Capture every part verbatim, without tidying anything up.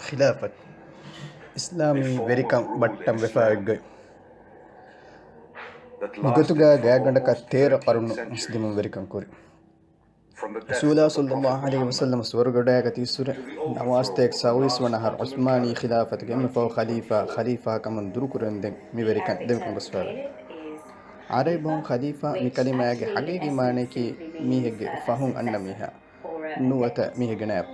ޚިލާފަތު، އިސްލާމީ ވެރިކަން ބައްޓަން ވެފަ އޮތްގޮތް. މިގޮތުގަ ގާތްގަނޑަކަށް ތޭރަ ޤަރުނު މުސްލިމުން ވެރިކަން ކުރި. ރަސޫލާ ޞައްލައްލާހު ޢަލައިހި ވަސައްލަމަ ސުވަރުގެ އުޑައަށް ގަތީއްސުރެ، ނަވާސްތޭކަ ސައުވީސް ވަނަ އަހަރު ޢުސްމާނީ ޚިލާފަތުގެ އެންމެ ފަހު ޚަލީފާ، ޚަލީފާ ކަމުން ދުރުކުރަންދެން މި ވެރިކަން ދެމިކޮށްގޮސްފައެވެ. ޢަރަބި ބަހުން ޚަލީފާ މި ކަލިމާގެ ހަގީގީ މާނަޔަކީ މީހެއްގެ ފަހުން އަންނަ މީހާ. ނުވަތަ މީހެއްގެ ނައިބު.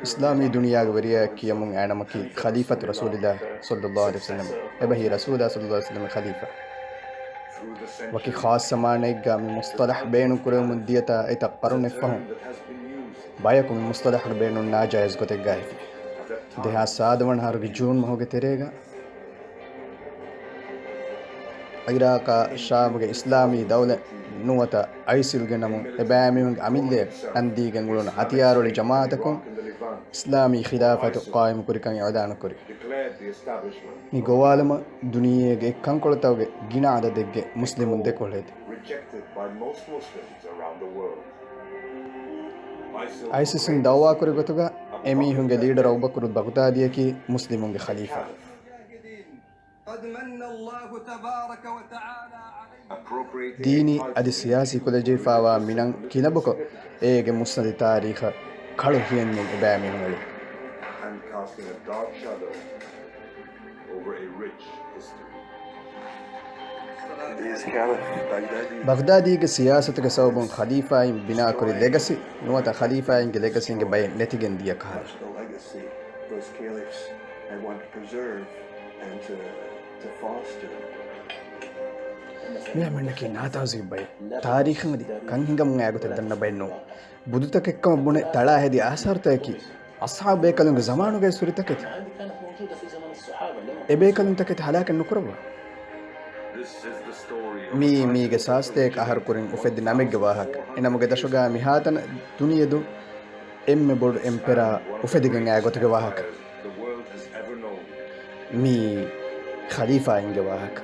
އިސްލާމީ ދުނިޔޭގެ ވެރިޔާ ކިޔަމުން އައި ނަމަކީ ޚަލީފަތު ރަސޫލިއްލާހި ޞައްލައްލާހު ޢަލައިހި ވަސައްލަމް. އެބަހީ ރަސޫލާ ޞައްލައްލާހު ޢަލައިހި ވަސައްލަމްގެ ޚަލީފާ. ވަކި ޚާއްޞަ މާނައެއްގަ މި މުޞްޠަލަޙް ބޭނުން ކުރެވެމުން ދިޔަތާ އެތައް ޤަރުނެއް ފަހުން، ބަޔަކު މި މުޞްޠަލަޙް ބޭނުން ނާޖާއިޒް ގޮތެއްގައިފި. ދެހާސް ސާދަ ވަނަ އަހަރުގެ ޖޫން މަހުގެ ތެރޭގަ، ޢިރާޤާ ޝާމުގެ އިސްލާމީ ދައުލަތް ނުވަތަ އައިސިލްގެ ނަމުން އެބައިމީހުންގެ އަމިއްލަޔަށް އަންދީގެން އުޅުނު ހަތިޔާރު އޮޅި ޖަމާޢަތަކުން އިސްލާމީ ޚިލާފަތު ޤާއިމުކުރިކަން އިޢުލާނުކުރި. މި ގޮވާލުމަށް ދުނިޔޭގެ އެއް ކަންކޮޅުތަކުގެ ގިނަ ޢަދަދެއްގެ މުސްލިމުން ދެކޮޅަށް އެދި. އައިސިސް އިން ދައުވާކުރި ގޮތުގަ އެމީހުންގެ ލީޑަރު އަބޫބަކުރު ބަޣްދާދީއަކީ މުސްލިމުންގެ ޚަލީފާ. ދީނީ އަދި ސިޔާސީ ކުލަޖެހިފައިވާ މިނަން ކިލަބުކޮށް، އޭގެ މުއްސަނދި ތާރީޚަށް ކަޅު ހިޔެއް ނެތް އެބައިމީހުން އެޅި. ބަޣްދާދީގެ ސިޔާސަތުގެ ސަބަބުން ޚަލީފާއިން ބިނާކުރި ލެގަސީ ނުވަތަ ޚަލީފާއިންގެ ލެގަސީގެ ބައެއް ނެތިގެން ދިޔަ ކަހަލަ. މި އަމިއްލަކީ ނާތާޒީ ބައެއް. ތާރީޚަށް އަދި ކަން ހިނގަމުން އައި ގޮތެއް ދަންނަ ބައެއް ނޫން. ބުދުތަކެއްކަމަށް ބުނެ ތަޅާ ހެދި އާސާރުތަކަކީ އަޞްޙާބު ބޭކަލުންގެ ޒަމާނުގައި ހުރި ތަކެތި. އެބޭކަލުން ތަކެތި ހަލާކެއް ނުކުރައްވާ. މީ މީގެ ސާސްތޭކަ އަހަރު ކުރިން އުފެއްދި ނަމެއްގެ ވާހަކަ. އެނަމުގެ ދަށުގަ މިހާތަނަށް ދުނިޔެ ދުށް އެންމެ ބޮޑު އެމްޕެރާ އުފެދިގެން އައި ގޮތުގެ ވާހަކަ. މީ ޚަލީފާއިންގެ ވާހަކަ.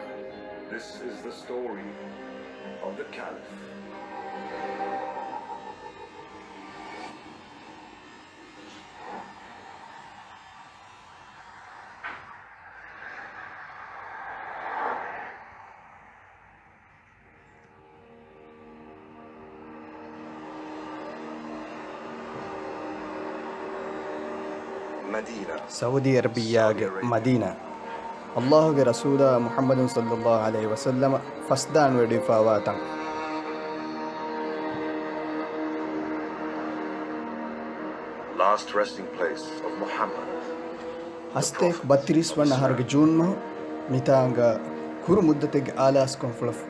ސައުދީ އަރަބިއްޔާގެ މަދީނާ. އައްލާހުގެ ރަސޫލާ މުޙައްމަދު ޞައްލައްލާހު ޢަލައިހި ވަސައްލަމަ ފަސްދާން ވެޑިފައިވާ ތަން. ހަސަތޭކަ ބައްތިރީސް ވަނަ އަހަރުގެ ޖޫން މަހު މިތާނގަ ކުރު މުއްދަތެއްގެ އާލާސްކޮށްފުޅަށް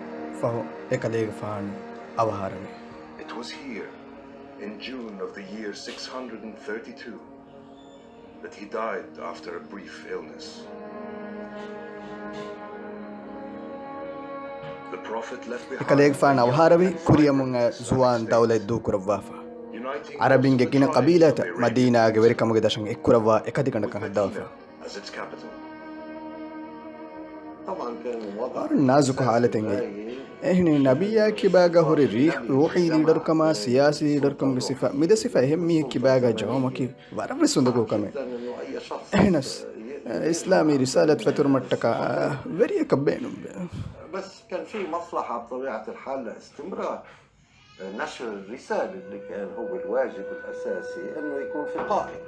ފަހު އެކަލޭގެފާނު އަވަހާރަވި. It was here, in June of the year six hundred thirty-two, that he died after a brief illness. އެކަލޭގެފާނު އަވަހާރަވީ ކުރިއަމުން އައި ޒުވާން ދައުލަތް ދޫކުރައްވާފަ. ޢަރަބިންގެ ގިނަ ޤަބީލާތައް މަދީނާގެ ވެރިކަމުގެ ދަށަށް އެއްކުރައްވާ އެކަލޭގެފާނުގެ ދަށަށް އެއްކުރައްވާ އެކަލޭގެފާނުގެ ދަށަށް އެއްކުރައްވާ. ވަރަށް ނާޒުކު ޙާލަތެއް އެއީ. އެހެނީ ނަބިއްޔާ ކިބާގަ ހުރި ރީ-، ރޫޙީ ލީޑަރުކަމާ ސިޔާސީ ލީޑަރުކަމުގެ ސިފަ، މި ދެ ސިފަ އެހެން މީހެއް ކިބާގަ ޖަމަކީ ވަރަށްވެސް އުނދަގޫ ކަމެއް. އެހެނަސް، އިސްލާމީ ރިސާލަތު ފެތުރުމަށްޓަކާ ވެރިޔަކަށް ބޭނުންވޭ. بس كان في مصلحة بطبيعة الحال لاستمرار نشر الرسالة اللي كان هو الواجب الأساسي إنه يكون في قائد.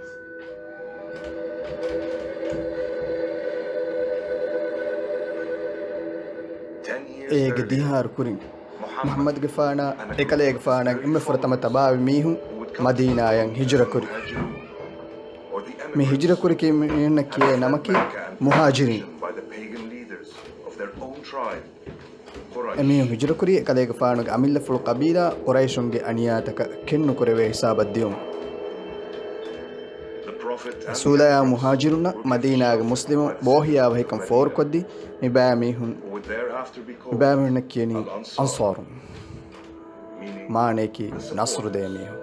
އޭގެ ދިހަ އަހަރު ކުރިން މުޙައްމަދުގެފާނާ އެކަލޭގެފާނަށް އެންމެ ފުރަތަމަ ތަބާވި މީހުން މަދީނާޔަށް ހިޖުރަ ކުރި. މި ހިޖުރަ ކުރި މީހުންނަށް ކިޔޭ ނަމަކީ މުހާޖިރީން. އެމީހުން ހިޖުރަކުރީ އެކަލޭގެފާނުގެ އަމިއްލަފުޅު ޤަބީލާ ޤުރައިޝުންގެ އަނިޔާތަކަށް ކެތްނުކުރެވޭ ހިސާބަށް ދިޔުމުން. ރަސޫލާއާ މުހާޖިރުންނަށް މަދީނާގެ މުސްލިމުން ބޯހިޔާވަހިކަން ފޯރުކޮށްދީ، މިބައިމީހުން، މިބައިމީހުންނަށް ކިޔަނީ އަންޞާރުން. މާނަޔަކީ ނަޞްރު ދޭ މީހުން.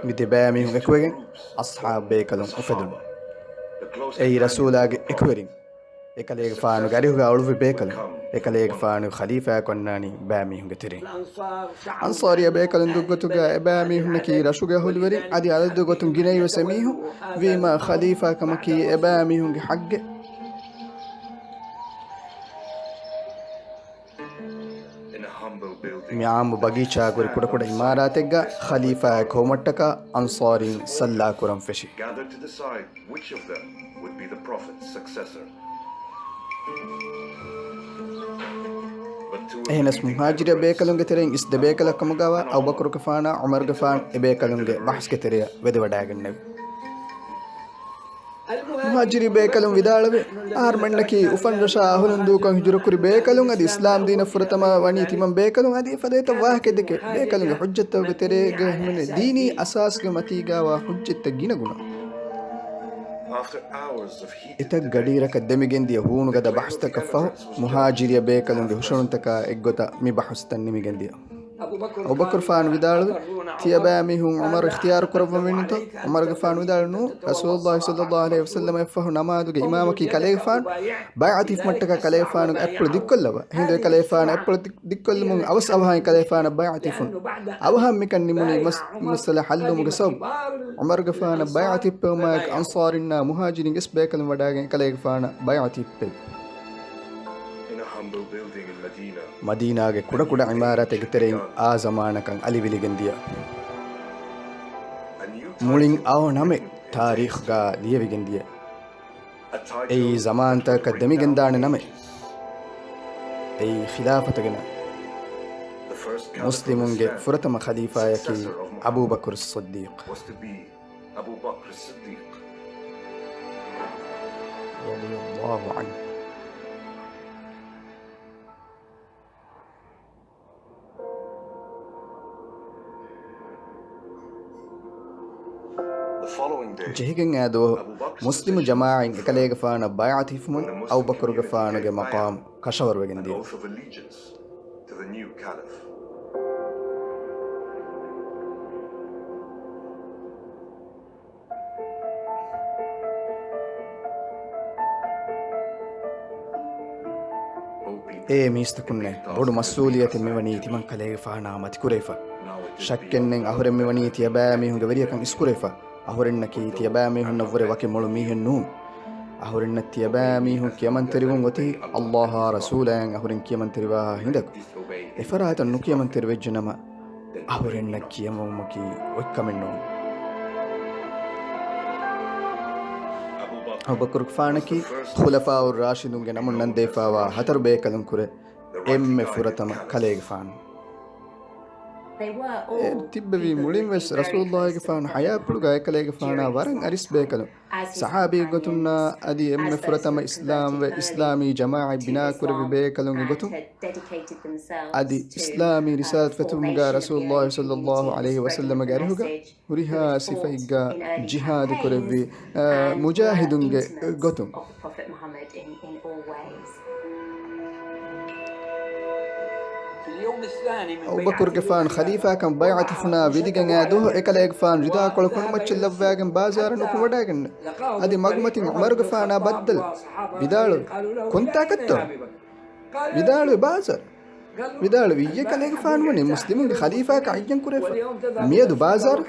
މި ދެބައިމީހުން އެކުވެގެން އަޞްޙާބު ބޭކަލުން އުފެދުނު. އެއީ ރަސޫލާގެ އެކުވެރިން، އެކަލޭގެފާނުގެ އަރިހުގަ އުޅުއްވި ބޭކަލުން. އެކަލޭގެފާނު ޚަލީފާއަކަށް އޮންނާނީ ބައިމީހުންގެ ތެރެއިން. އަންޞާރީ ބޭކަލުން ދުށްގޮތުގަ އެބައިމީހުންނަކީ ރަށުގެ އަހުލުވެރިން، އަދި އަދަދު ގޮތުން ގިނައިވެސް އެމީހުން ވީމާ، ޚަލީފާ ކަމަކީ އެބައިމީހުންގެ ޙައްޤެއް. މި ޢާއްމު ބަގީޗާގުޅި ކުޑަކުޑަ އިމާރާތެއްގަ ޚަލީފާއެއް ހޮވުމަށްޓަކާ އަންޞާރީން ސައްލާކުރަން ފެށި. Gathered to decide which of them would be the Prophet's successor. އެހެނަސް މުހާޖިރު ބޭކަލުންގެ ތެރެއިން އިސް ދެ ބޭކަލަށް ކަމުގަވާ އަބޫބަކުރުގެފާނާ ޢުމަރުގެފާނު އެބޭކަލުންގެ ބަހަސްގެ ތެރެއަށް ވެދެވަޑައިގެންނެވި. މުހާޖިރީ ބޭކަލުން ވިދާޅުވި، އަހަރުމެންނަކީ އުފަން ރަށާ އަހުލުން ދޫކޮށް ހިޖުރަކުރި ބޭކަލުން، އަދި އިސްލާމް ދީނަށް ފުރަތަމަ ވަނީ ތިމަން ބޭކަލުން، އަދި އެފަދަ އެތައް ވާހަކައެއް ދެކެ ބޭކަލުންގެ ޙުއްޖަތްތަކުގެ ތެރޭގަ ހިމެނޭ ދީނީ އަސާސްގެ މަތީގައިވާ ޙުއްޖަތްތައް ގިނަގުނަ. އެތައް ގަޑިއިރަކަށް ދެމިގެންދިޔަ ހޫނުގަދަ ބަހަސްތަކަށްފަހު، މުހާޖިރިޔަ ބޭކަލުންގެ ހުށަހެޅުންތަކާ އެއްގޮތަށް މި ބަހަސްތައް ނިމިގެންދިޔަ. އަބޫބަކުރުފާނު ވިދާޅުވި، ތިޔަބައިމީހުން ޢުމަރު އިޚްތިޔާރު ކުރައްވަން ވީނުތޯ؟ ޢުމަރުގެފާނު ވިދާޅުވި، ނޫން، ރަސޫލުﷲ ޞައްލަﷲ ޢަލައިހި ވަސައްލަމަށްފަހު ނަމާދުގެ އިމާމަކީ ކަލޭގެފާނު. ބައިޢަތު ހިފުމަށްޓަކާ ކަލޭގެފާނުގެ އަތްޕުޅު ދިއްކޮށްލައްވާ. އެހިނދު އެކަލޭގެފާނު އަތްޕުޅު ދިއް، ދިއްކޮށްލުމުން އަވަސް އަވަހަށް އެކަލޭގެފާނަށް ބައިޢަތު ހިފުނު. އަވަހަށް މިކަން ނިމުނީ މަސް، މައްސަލަ ޙައްލުވުމުގެ ސަބަބު. ޢުމަރުގެފާނަށް ބައިޢަތު ހިއްޕެވުމާއެކު އަންޞާރީންނާ މުހާޖިރީން އިސް ބޭކަލުން ވަޑައިގެން އެކަލޭގެފާނަށް ބައިޢަތު ހިއްޕެވި. މަދީނާގެ ކުޑަކުޑަ ޢިމާރާތެއްގެ ތެރެއިން އާ ޒަމާނަކަށް އަލިވިލިގެން ދިޔަ މުޅިން އައު ނަމެއް ތާރީޚުގަ ލިޔެވިގެން ދިޔަ. އެއީ ޒަމާންތަކަކަށް ދެމިގެންދާނެ ނަމެއް. އެއީ ޚިލާފަތުގެ ނަން. މުސްލިމުންގެ ފުރަތަމަ ޚަލީފާޔަކީ އަބޫބަކުރު ޞިއްދީޤް. أبو بكر الصديق رضي الله عنه. ޖެހިގެން އާ ދުވަހު މުސްލިމު ޖަމާޢަތް އެކަލޭގެފާނަށް ބައިޢަތު ހިފުމުން އަބޫބަކުރުގެފާނުގެ މަޤާމު ކަށަވަރުވެގެން ދިޔަ. To the new caliph. އޭ މީސްތަކުންނޭ، ބޮޑު މަސްއޫލިއްޔަތެއް މިވަނީ ތިމަން ކަލޭގެފާނާ މަތިކުރެވިފަ. ޝައްކެއްނެތް އަހުރެން މިވަނީ ތިޔަބައިމީހުންގެ ވެރިޔަކަން އިސްކުރެވިފަ. އަހުރެންނަކީ ތިޔަބައިމީހުންނަށްވުރެ ވަކި މޮޅު މީހެއް ނޫން. އަހުރެންނަށް ތިޔަބައިމީހުން ކިޔަމަންތެރިވުން އޮތީ ﷲ އާ ރަސޫލާއަށް އަހުރެން ކިޔަމަންތެރިވާހާ ހިނދަކު. އެފަރާތަށް ނުކިޔަމަންތެރިވެއްޖެނަމަ، އަހުރެންނަށް ކިޔަމަންވުމަކީ އޮތްކަމެއް ނޫން. އަބޫބަކުރުގެފާނަކީ ޚުލަފާއު ރާޝިދުންގެ ނަމުން ނަންދެވިފައިވާ ހަތަރު ބޭކަލުން ކުރެ އެންމެ ފުރަތަމަ ކަލޭގެފާނު. އެ ތިއްބެވީ މުޅިންވެސް ރަސޫލުﷲގެފާނު ޙަޔާތްޕުޅުގަ އެކަލޭގެފާނާ ވަރަށް އަރިސް ބޭކަލުން. ޞަޙާބީ ގޮތުންނާ އަދި އެންމެ ފުރަތަމަ އިސްލާމްވެ، އިސްލާމީ ޖަމާޢަތް ބިނާކުރެއްވި ބޭކަލުންގެ ގޮތުން އަދި އިސްލާމީ ރިސާލަތު ފެތުމުގަ ރަސޫލުﷲ ޞައްލަﷲ ޢަލައިހި ވަސައްލަމަގެ އަރިހުގަ ހުރިހާ ސިފައެއްގަ ޖިހާދު ކުރެއްވި، އަ، މުޖާހިދުންގެ ގޮތުން. އަބޫބަކުރުގެފާނު ޚަލީފާކަން ބައިޢަތު ހިފުނާ ވިދިގެން އާ ދުވަހު އެކަލޭގެފާނު ރިދާކޮޅު ކޮނޑުމައްޗަށް ލައްވާގެން ބާޒާރަށް ނުކުމެވަޑައިގެންނެވި. އަދި މަގުމަތިން ޢުމަރުގެފާނާ ބައްދަލު ވިދާޅުވި، ކޮންތާކަށްތޯ؟ ވިދާޅުވި، ބާޒާރަށް. ވިދާޅުވި، އިއްޔެ ކަލޭގެފާނު ވަނީ މުސްލިމުންގެ ޚަލީފާއަކަށް އައްޔަން ކުރެވިފަ. މިއަދު ބާޒާރަށް.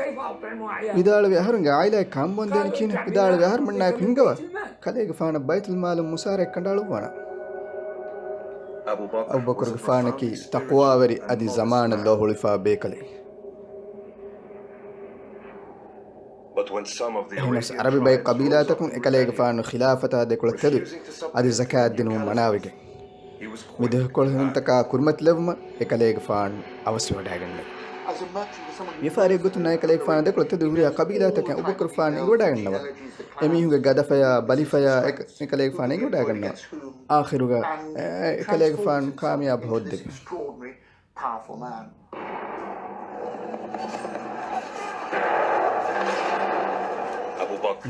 ވިދާޅުވި، އަހަރުންގެ ޢާއިލާއެއް ކާންބޯން ދޭނެ ކިހިނެއް؟ ވިދާޅުވި، އަހަރުމެންނާއެކު ހިންގަވާ. ކަލޭގެފާނަށް ބައިތުލްމާލުން މުސާރައެއް ކަނޑައަޅުއްވާނަން. އަބޫބަކުރުގެފާނަކީ ތަޤްވާވެރި އަދި ޒަމާނަށް ލޯ ހުޅުވިފާ ބޭކަލެއް. އެހެނަސް ޢަރަބި ބައެއް ޤަބީލާތަކުން އެކަލޭގެފާނު ޚިލާފަތާ ދެކޮޅަށް ތެދުވި އަދި ޒަކާތް ދިނުމުން މަނާވެގެން. މި ދެކޮޅު ހެންތަކާ ކުރިމަތިލެއްވުމަށް އެކަލޭގެފާނު އަވަސްވެވަޑައިގެންނެވި. ވިޔަފާރިއެއްގޮތުން އެކަލޭގެފާނު ދެކޮޅަށް ތެދުވި ހުރިހާ ޤަބީލާތަކަށް އަބޫބަކުރުފާނު އެނގިވަޑައިގަންނަވާ. އެމީހުންގެ ގަދަފަޔާ، ބަލިފަޔާ އެކަ، އެކަލޭގެފާނު އެނގިވަޑައިގަންނަވާ. އާޚިރުގަ އެ، އެކަލޭގެފާނު ކާމިޔާބު ހޯއްދެވި.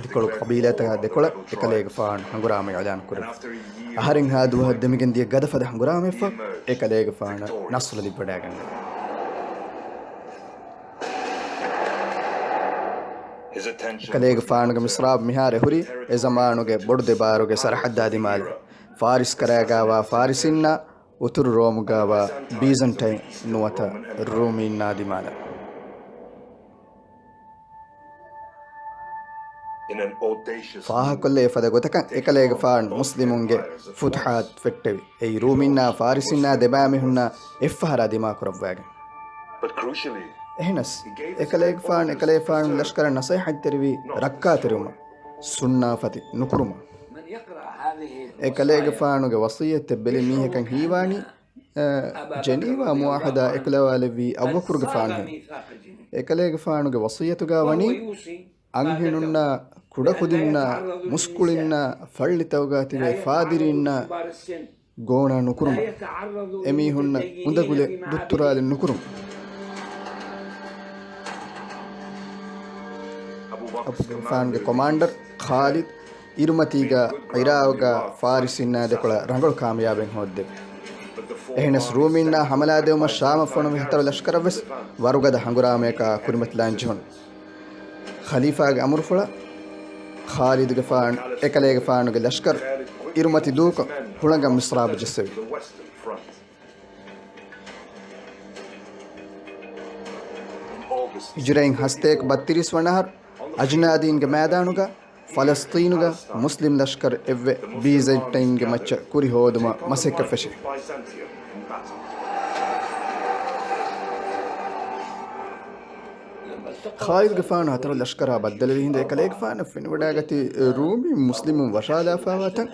ދެކޮޅު ޤަބީލާތަކާ ދެކޮޅަށް އެކަލޭގެފާނު ހަނގުރާމަ އިޢުލާން ކުރެއްވި. އަހަރެންހާ ދުވަހަށް ދެމިގެން ދިޔަ ގަދަފަދަ ހަނގުރާމައެއްފަހު، އެކަލޭގެފާނަށް ނަޞްރު ލިބިވަޑައިގަންނަވި. އެކަލޭގެފާނުގެ މިސްރާބު މިހާރު އެހުރީ އެ ޒަމާނުގެ ބޮޑު ދެބާރުގެ ސަރަޙައްދާ ދިމާލަށް. ފާރިސް ކަރައިގައިވާ ފާރިސީންނާ އުތުރު ރޯމުގާވާ ބީޒަންޓައިން ނުވަތަ ރޫމީންނާ ދިމާލަށް. ފާހަގަކޮށްލެވޭ ފަދަ ގޮތަކަށް އެކަލޭގެފާނު މުސްލިމުންގެ ފުތުޙާތު ފެއްޓެވި. އެއީ ރޫމީންނާ ފާރިސީންނާ ދެބައިމީހުންނާ އެއްފަހަރާ ދިމާކުރައްވައިގެން. އެހެނަސް، އެކަލޭގެފާނު އެކަލޭގެފާނުގެ ލަޝްކަރަށް ނަސޭހަތްތެރިވީ ރައްކާތެރިވުމަށް، ސުންނާފަތި ނުކުރުމަށް. އެކަލޭގެފާނުގެ ވަޞިއްޔަތެއް ބެލި މީހަކަށް ހީވާނީ، އަ، ޖެނީވާ މުޢާހަދާ އެކުލަވާލެއްވީ އަބޫބަކުރުގެފާނުހެން. އެކަލޭގެފާނުގެ ވަޞިއްޔަތުގާ ވަނީ، އަންހެނުންނާ، ކުޑަކުދިންނާ، މުސްކުޅިންނާ، ފައްޅިތަކުގާ ތިބޭ ފާދިރީންނާ ގޯނާ ނުކުރުމަށް، އެމީހުންނަށް އުނދަގުލެއް ދުއްތުރާލެއް ނުކުރުމަށް. އަބޫބަކުރުގެފާނުގެ ކޮމާންޑަރު ޚާލިދު އިރުމަތީގަ ޢިރާޤުގަ ފާރިސީންނާ ދެކޮޅަށް ރަނގަޅު ކާމިޔާބެއް ހޯއްދެވި. އެހެނަސް ރޫމީންނާ ހަމަލާދެވުމަށް ޝާމަށް ފޮނުވި ހަތަރު ލަޝްކަރަށްވެސް ވަރުގަދަ ހަނގުރާމަޔަކާ ކުރިމަތިލާން ޖެހުނު. ޚަލީފާގެ އަމުރުފުޅަށް ޚާލިދުގެފާނު އެކަލޭގެފާނުގެ ލަޝްކަރު އިރުމަތި ދޫކޮށް ހުޅަނގަށް މިސްރާބަށް ޖެއްސެވި. ހިޖުރައިން ހަސަތޭކަ ބައްތިރީސް ވަނަ އަހަރު އަޖުނާދީންގެ މައިދާނުގަ ފަލަސްޠީނުގަ މުސްލިމް ލަޝްކަރު އެއްވެ ބީޒަންޓައިންގެ މައްޗަށް ކުރި ހޯދުމަށް މަސައްކަތް ފެށި. ޚާލިދުގެފާނު ހަތަރު ލަޝްކަރާ ބައްދަލުވި ހިނދު އެކަލޭގެފާނަށް ފެނިވަޑައިގަތީ ރޫމީން މުސްލިމުން ވަށާލާފާވާތަން،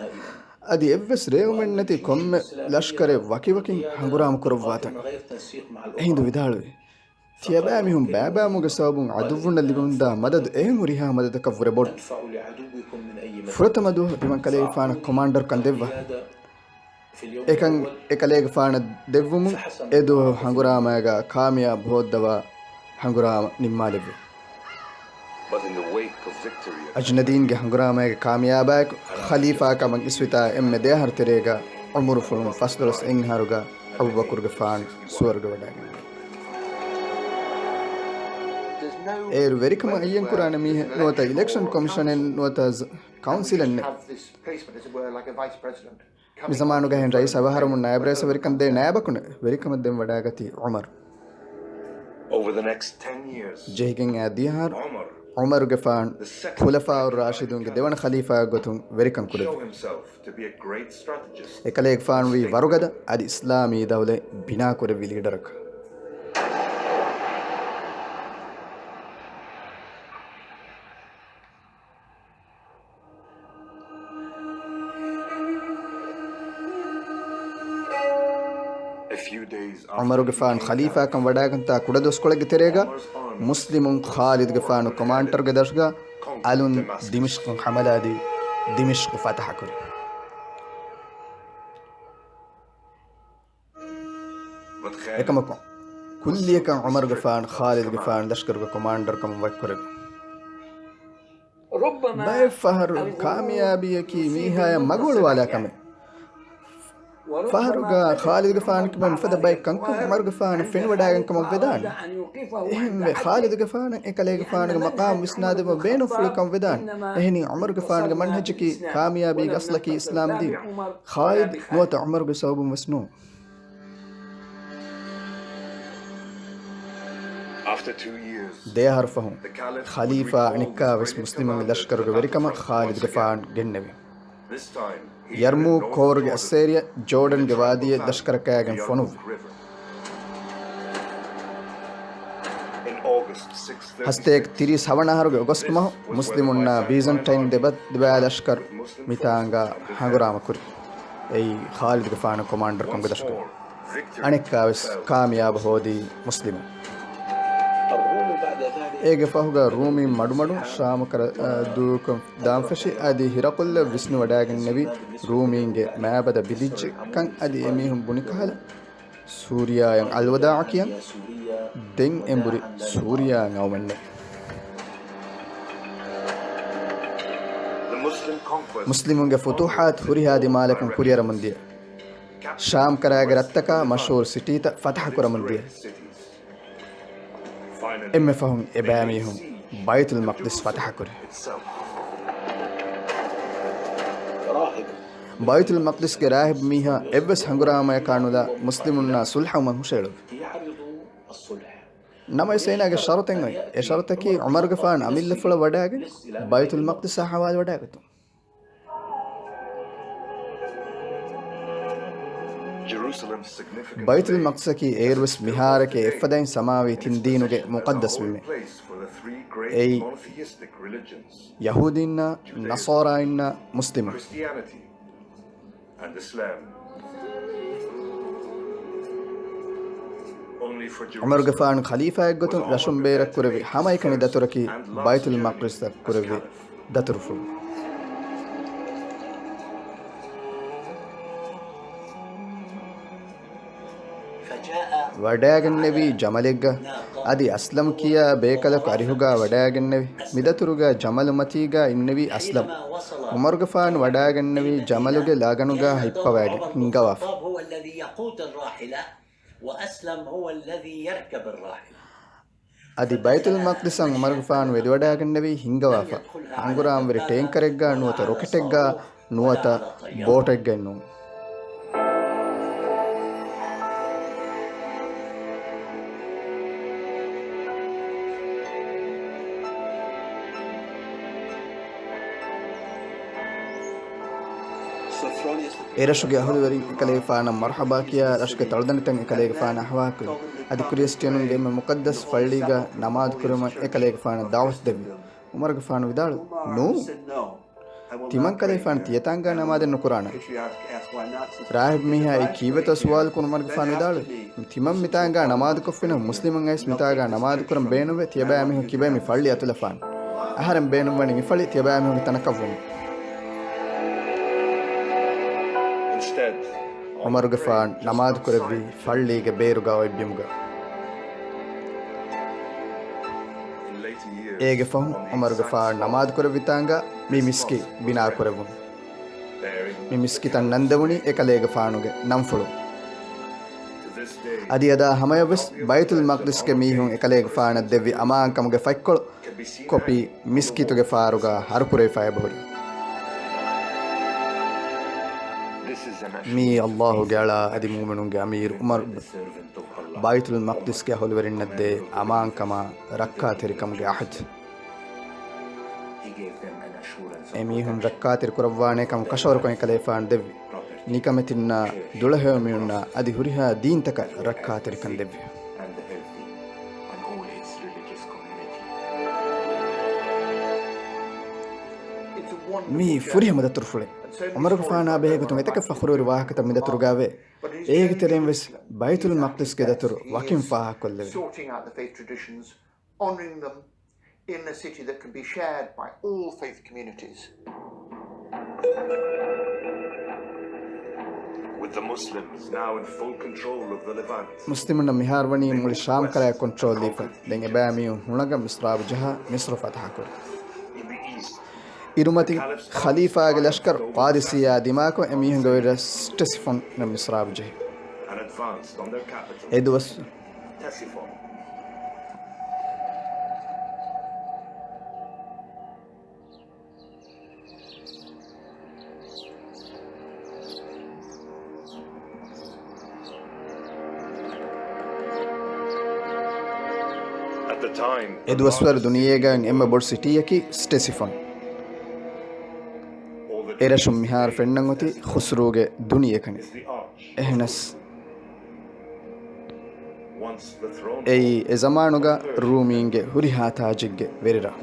އަދި އެއްވެސް ރޭވުމެއްނެތި ކޮންމެ ލަޝްކަރެއް ވަކިވަކިން ހަނގުރާމަ ކުރައްވާތަން. އެހިނދު ވިދާޅުވި. ތިޔަބައިމީހުން ބައިބައިމުގެ ސަބަބުން ޢަދުއްވުންނަށް ލިބެމުންދާ މަދަދު އެހެން ހުރިހާ މަދަދަކަށްވުރެ ބޮޑު. ފުރަތަމަ ދުވަހު ތިމަން ކަލޭގެފާނަށް ކޮމާންޑަރުކަން ދެއްވާ. އެކަން އެކަލޭގެފާނަށް ދެއްވުމުން އެދުވަހު ހަނގުރާމައިގަ ކާމިޔާބު ހޯއްދަވާ ހަނގުރާމަ ނިންމާލެއްވި. އަޖުނާދީންގެ ހަނގުރާމައިގެ ކާމިޔާބާއެކު ޚަލީފާ ކަމަށް އިސްވިތާ އެންމެ ދެއަހަރު ތެރޭގަ ޢުމުރުފުޅުން ފަސްދޮޅަސް އެއް އަހަރުގަ އަބޫބަކުރުގެފާނު ސުވަރުގެ ވަޑައިގެން. އޭރު ވެރިކަމަށް އައްޔަންކުރާނެ މީހެއް ނުވަތަ އިލެކްޝަން ކޮމިޝަނެއް ނުވަތަ ޒ-، ކައުންސިލެއް ނެތް. މި ޒަމާނުގަ އެހެން ރައީސް އަވަހަރުމުން ނާއިބް ރައީސަށް ވެރިކަން ދޭ ނާއިބަކު ނެތް. ވެރިކަމަށް ދެން ވަޑައިގަތީ ޢުމަރު. ޖެހިގެން އައި ދިހަ އަހަރު ޢުމަރުގެފާނު ޚުލަފާއު ރާޝިދޫންގެ ދެވަނަ ޚަލީފާއެއް ގޮތުން ވެރިކަން ކުރެއްވި. އެކަލޭގެފާނުވީ ވަރުގަދަ އަދި އިސްލާމީ ދައުލަތް ބިނާކުރެއްވި ލީޑަރަކަށް. ޢުމަރުގެފާނު ޚަލީފާކަން ވަޑައިގަންތާ ކުޑަދުވަސްކޮޅެއްގެ ތެރޭގަ މުސްލިމުން ޚާލިދުގެފާނު ކޮމާންޑަރުގެ ދަށުގަ އަލުން ދިމިޝްޤަށް ހަމަލާދީ، ދިމިޝްޤު ފަތަޙަކުރި. އެކަމަކު، ކުއްލިއަކަށް ޢުމަރުގެފާނު ޚާލިދުގެފާނު ލަޝްކަރުގެ ކޮމާންޑަރުކަމަށް ވަކިކުރެއްވި. ބައެއް ފަހަރު ކާމިޔާބީއަކީ މީހާޔަށް މަގުއަޅުވާލާ ކަމެއް. ފަހަރުގަ ޚާލިދުގެފާނު ކިބަ މިފަދަ ބައެއް ކަންކަން ޢުމަރުގެފާނަށް ފެނިވަޑައިގެން ކަމަށް ވެދާނެ. އެހެންވެ، ޚާލިދުގެފާނަށް އެކަލޭގެފާނުގެ މަޤާމު ވިސްނާދެއްވުމަށް ބޭނުންފުޅިކަން ވެދާނެ. އެހެނީ، ޢުމަރުގެފާނުގެ މަންހަޖަކީ ކާމިޔާބީގެ އަސްލަކީ އިސްލާމް ދީން. ޚާލިދު ނުވަތަ ޢުމަރުގެ ސަބަބުން ވެސް ނޫން. ދެއަހަރު ފަހުން، ޚަލީފާ އަނެއްކާވެސް މުސްލިމުންގެ ލަޝްކަރުގެ ވެރިކަމަށް ޚާލިދުގެފާނު ގެންނެވި. ޔަރްމޫކް ކޯރުގެ އައްސޭރިއަށް ޖޯޑަންގެ ވާދީއަށް ލަޝްކަރަކާގެން ފޮނުއްވި. ހަސަތޭކަ ތިރީސް ހަވަނަ އަހަރުގެ އޮގަސްޓް މަހު މުސްލިމުންނާ ބީޒަންޓައިން ދެބަ-، ދެބައި ލަޝްކަރު މިތާނގަ ހަނގުރާމަ ކުރި. އެއީ ޚާލިދުގެފާނު ކޮމާންޑަރު ކަމުގެ ލަޝްކަރު. އަނެއްކާވެސް ކާމިޔާބު ހޯދީ މުސްލިމުން. އޭގެ ފަހުގަ ރޫމީން މަޑުމަޑުން ޝާމަކަށް ދޫކޮށް ދާން ފެށި އަދި ހިރަޤުލްއަށް ވިސްނިވަޑައިގެންނެވި ރޫމީންގެ މައިބަދަ ބިލިއްޖެ ކަން އަދި އެމީހުން ބުނި ކަހަލަ، ސޫރިޔާއަށް އަލްވަދާޢު ކިޔަން ދެން އެނބުރި ސޫރިޔާއަށް އައުމެއްނެތް. މުސްލިމުންގެ ފުތޫޙާތު ހުރިހާ ދިމާލަކުން ކުރިއަރަމުން ދިޔަ. ޝާމް ކަރާގެ ރަށްތަކާ މަޝްހޫރު ސިޓީތައް ފަތަޙަ ކުރަމުން ދިޔަ. އެންމެ ފަހުން އެބައިމީހުން ބައިތުލް މަޤްދިސް ފަތަޙަ ކުރި. ބައިތުލް މަޤްދިސްގެ ރާހިބު މީހާ އެއްވެސް ހަނގުރާމަޔަކާ ނުލާ މުސްލިމުންނާ ސުލްހަވުމަށް ހުށައެޅުއްވި. ނަމަވެސް އޭނާގެ ޝަރުތެއް އޮތް. އެ ޝަރުތަކީ ޢުމަރުގެފާނު އަމިއްލަފުޅަށް ވަޑާގެން ބައިތުލް މަޤްދިސްއާ ޙަވާލުވަޑާގަތުން. ބައިތުލް މަޤްދިސަކީ އޭރުވެސް މިހާރަކީ އެއްފަދައިން ސަމާވީ ތިން ދީނުގެ މުޤައްދަސް ބިމެއް. އެއީ ޔަހޫދީންނާ، ނަޞާރާއިންނާ، މުސްލިމުން. ޢުމަރުގެފާނު ޚަލީފާއެއްގޮތުން ރަށުން ބޭރަށް ކުރެއްވި ހަމައެކަނި ދަތުރަކީ ބައިތުލް މަޤްދިސްއަށް ކުރެއްވި ދަތުރުފުޅު. ވަޑާގެންނެވީ ޖަމަލެއްގަ. އަދި އަސްލަމް ކިޔާ ބޭކަލަކު އަރިހުގާ ވަޑާގެންނެވި. މިދަތުރުގަ ޖަމަލު މަތީގާ އިންނެވީ އަސްލަމް. ޢުމަރުގެފާނު ވަޑާގެންނެވީ ޖަމަލުގެ ލަގަނުގާ ހިއްޕަވައިގެން ހިންގަވާފަ. އަދި ބައިތުލް މަޤްދިސަށް ޢުމަރުގެފާނު ވެދިވަޑާގެންނެވީ ހިންގަވާފަ، ހަނގުރާމަވެރި ޓޭންކަރެއްގާ ނުވަތަ ރޮކެޓެއްގާ ނުވަތަ ބޯޓެއްގައެއް ނޫން. އެރަށުގެ އަހުލުވެރިން އެކަލޭގެފާނަށް މަރުޙަބާ ކިޔާ، ރަށުގެ ތަޅުދަނޑިތައް އެކަލޭގެފާނަށް އަހުވާކުރި. އަދި ކްރިސްޓިއަނުންގެ އެންމެ މުޤައްދަސް ފައްޅީގަ ނަމާދު ކުރުމަށް އެކަލޭގެފާނަށް ދަޢުވަތު ދެއްވި. ޢުމަރުގެފާނު ވިދާޅުވި، ނޫން. ތިމަން ކަލޭފާނު ތިޔަތާނގާ ނަމާދެއް ނުކުރާނަން. ރާހިބް މީހާ އެ ކީއްވެތޯ ސުވާލު ކުރުމަށް އުމަރުގެފާނު ވިދާޅުވި، ތިމަން މިތާނގާ ނަމާދުކޮށްފިނަމަ މުސްލިމުން އައިސް މިތާގާ ނަމާދުކުރަން ބޭނުންވޭ، ތިޔަބައިމީހުން ކިބައިން މި ފައްޅި އަތުލަފާނެ. އަހަރެން ބޭނުންވަނީ މި ފައްޅި ތިޔަބައިމީހުންގެ ތަނަކަށްވުމަށް. ޢުމަރުގެފާން ނަމާދުކުރެއްވީ ފައްޅީގެ ބޭރުގަ އޮތް ބިމުގަ. އޭގެ ފަހުން ޢުމަރުގެފާން ނަމާދުކުރެއްވި ތާނގަ މި މިސްކިތް ބިނާކުރެވުނު. މި މިސްކިތަށް ނަންދެވުނީ އެކަލޭގެފާނުގެ ނަންފުޅުން. އަދި އަދާ ހަމަޔަށްވެސް ބައިތުލް މަޤްދިސްގެ މީހުން އެކަލޭގެފާނަށް ދެއްވި އަމާންކަމުގެ ފަތްކޮޅު ކޮޕީ މިސްކިތުގެ ފާރުގަ ހަރުކުރެވިފަ އެބަހުރި. މީ ﷲ ގެ އަޅާ އަދި މުއުމިނުންގެ އަމީރު ޢުމަރު ބައިތުލް މަޤްދިސްގެ އަހުލުވެރިންނަށް ދޭ އަމާންކަމާ ރައްކާތެރިކަމުގެ ޢަހުދު. އެމީހުން ރައްކާތެރި ކުރައްވާނޭ ކަމަށް ކަށަވަރުކޮށް އެކަލޭފާނު ދެއްވި. ނިކަމެތިންނާ، ދުޅަހެޔޮމިއުންނާ އަދި ހުރިހާ ދީންތަކަށް ރައްކާތެރިކަން ދެއްވި. މީ ފުރިހަމަ ދަތުރުފުޅެއް. ޢުމަރުގެފާނާ ބެހޭގޮތުން އެތަކެއް ފަޚުރުވެރި ވާހަކަތައް މިދަތުރުގައިވޭ. އޭގެ ތެރެއިން ވެސް ބައިތުލް މަޤްދިސްގެ ދަތުރު ވަކިން ފާހަގަކޮށްލެވޭ. Sorting out the faith traditions, honouring them in a city that can be shared by all faith communities. With the Muslims now in full control of the Levant, މުސްލިމުންނަށް މިހާރު ވަނީ މުޅި ޝާމް ކަރަޔަށް ކޮންޓްރޯލް ލީފަ. ދެން އެބައިމީހުން ހުޅަނގަށް މިސްރާބު ޖަހާ މިސްރު ފަތަޙަ ކުރި. އިރުމަތިން ޚަލީފާގެ ލަޝްކަރު ޤާދިސިއްޔާ ދިމާކޮށް، އެމީހުންގެ ވެރިރަށް ސްޓެސިފޮން ނަމަ މިސްރާބު ޖެހި. އެދުވަސް އެދުވަސްވަރު ދުނިޔޭގައި އެންމެ ބޮޑު ސިޓީއަކީ ސްޓެސިފޮން. އެރަށުން މިހާރު ފެންނަން އޮތީ ޚުސްރޫގެ ދުނިޔެކަނި. އެހެނަސް އެއީ އެ ޒަމާނުގަ ރޫމީންގެ ހުރިހާ ތާޖެއްގެ ވެރިރަށް.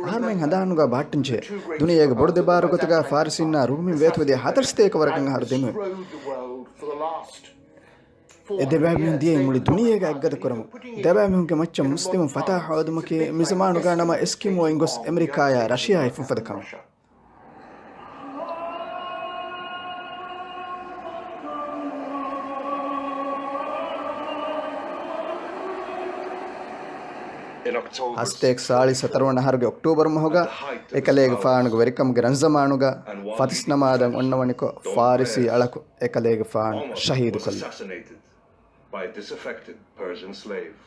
އަހަރުމެން ހަނދާނުގަ ބަހައްޓަންޖެހޭ، ދުނިޔޭގެ ބޮޑު ދެބާރު ގޮތުގަ ފާރިސީންނާ ރޫމީން ވޭތުވެދިޔަ ހަތަރު ސަތޭކަ ވަރަކަށް އަހަރު ދިނުވި. އެ ދެބައިމީހުން ދިޔައީ މުޅި ދުނިޔޭގަ އެއްގަދަ ކުރަމުން. ދެބައިމީހުންގެ މައްޗަށް މުސްލިމުން ފަތާ ހޯދުމަކީ މިޒަމާނުގަ ނަމަ އެސްކިމޯއިން ގޮސް އެމެރިކާޔާ ރަޝިޔާ ހިފުން ފަދަ ކަމެއް. ހަސަތޭކަ ސާޅީސް ހަތަރު ވަނަ އަހަރުގެ އޮކްޓޫބަރު މަހުގަ އެކަލޭގެފާނުގެ ވެރިކަމުގެ ރަންޒަމާނުގަ ފަތިސް ނަމާދަށް އޮންނަވަނިކޮށް ފާރިސީ އަޅަކު އެކަލޭގެފާނު ޝަހީދުކޮށްލި. By a disaffected Persian slave.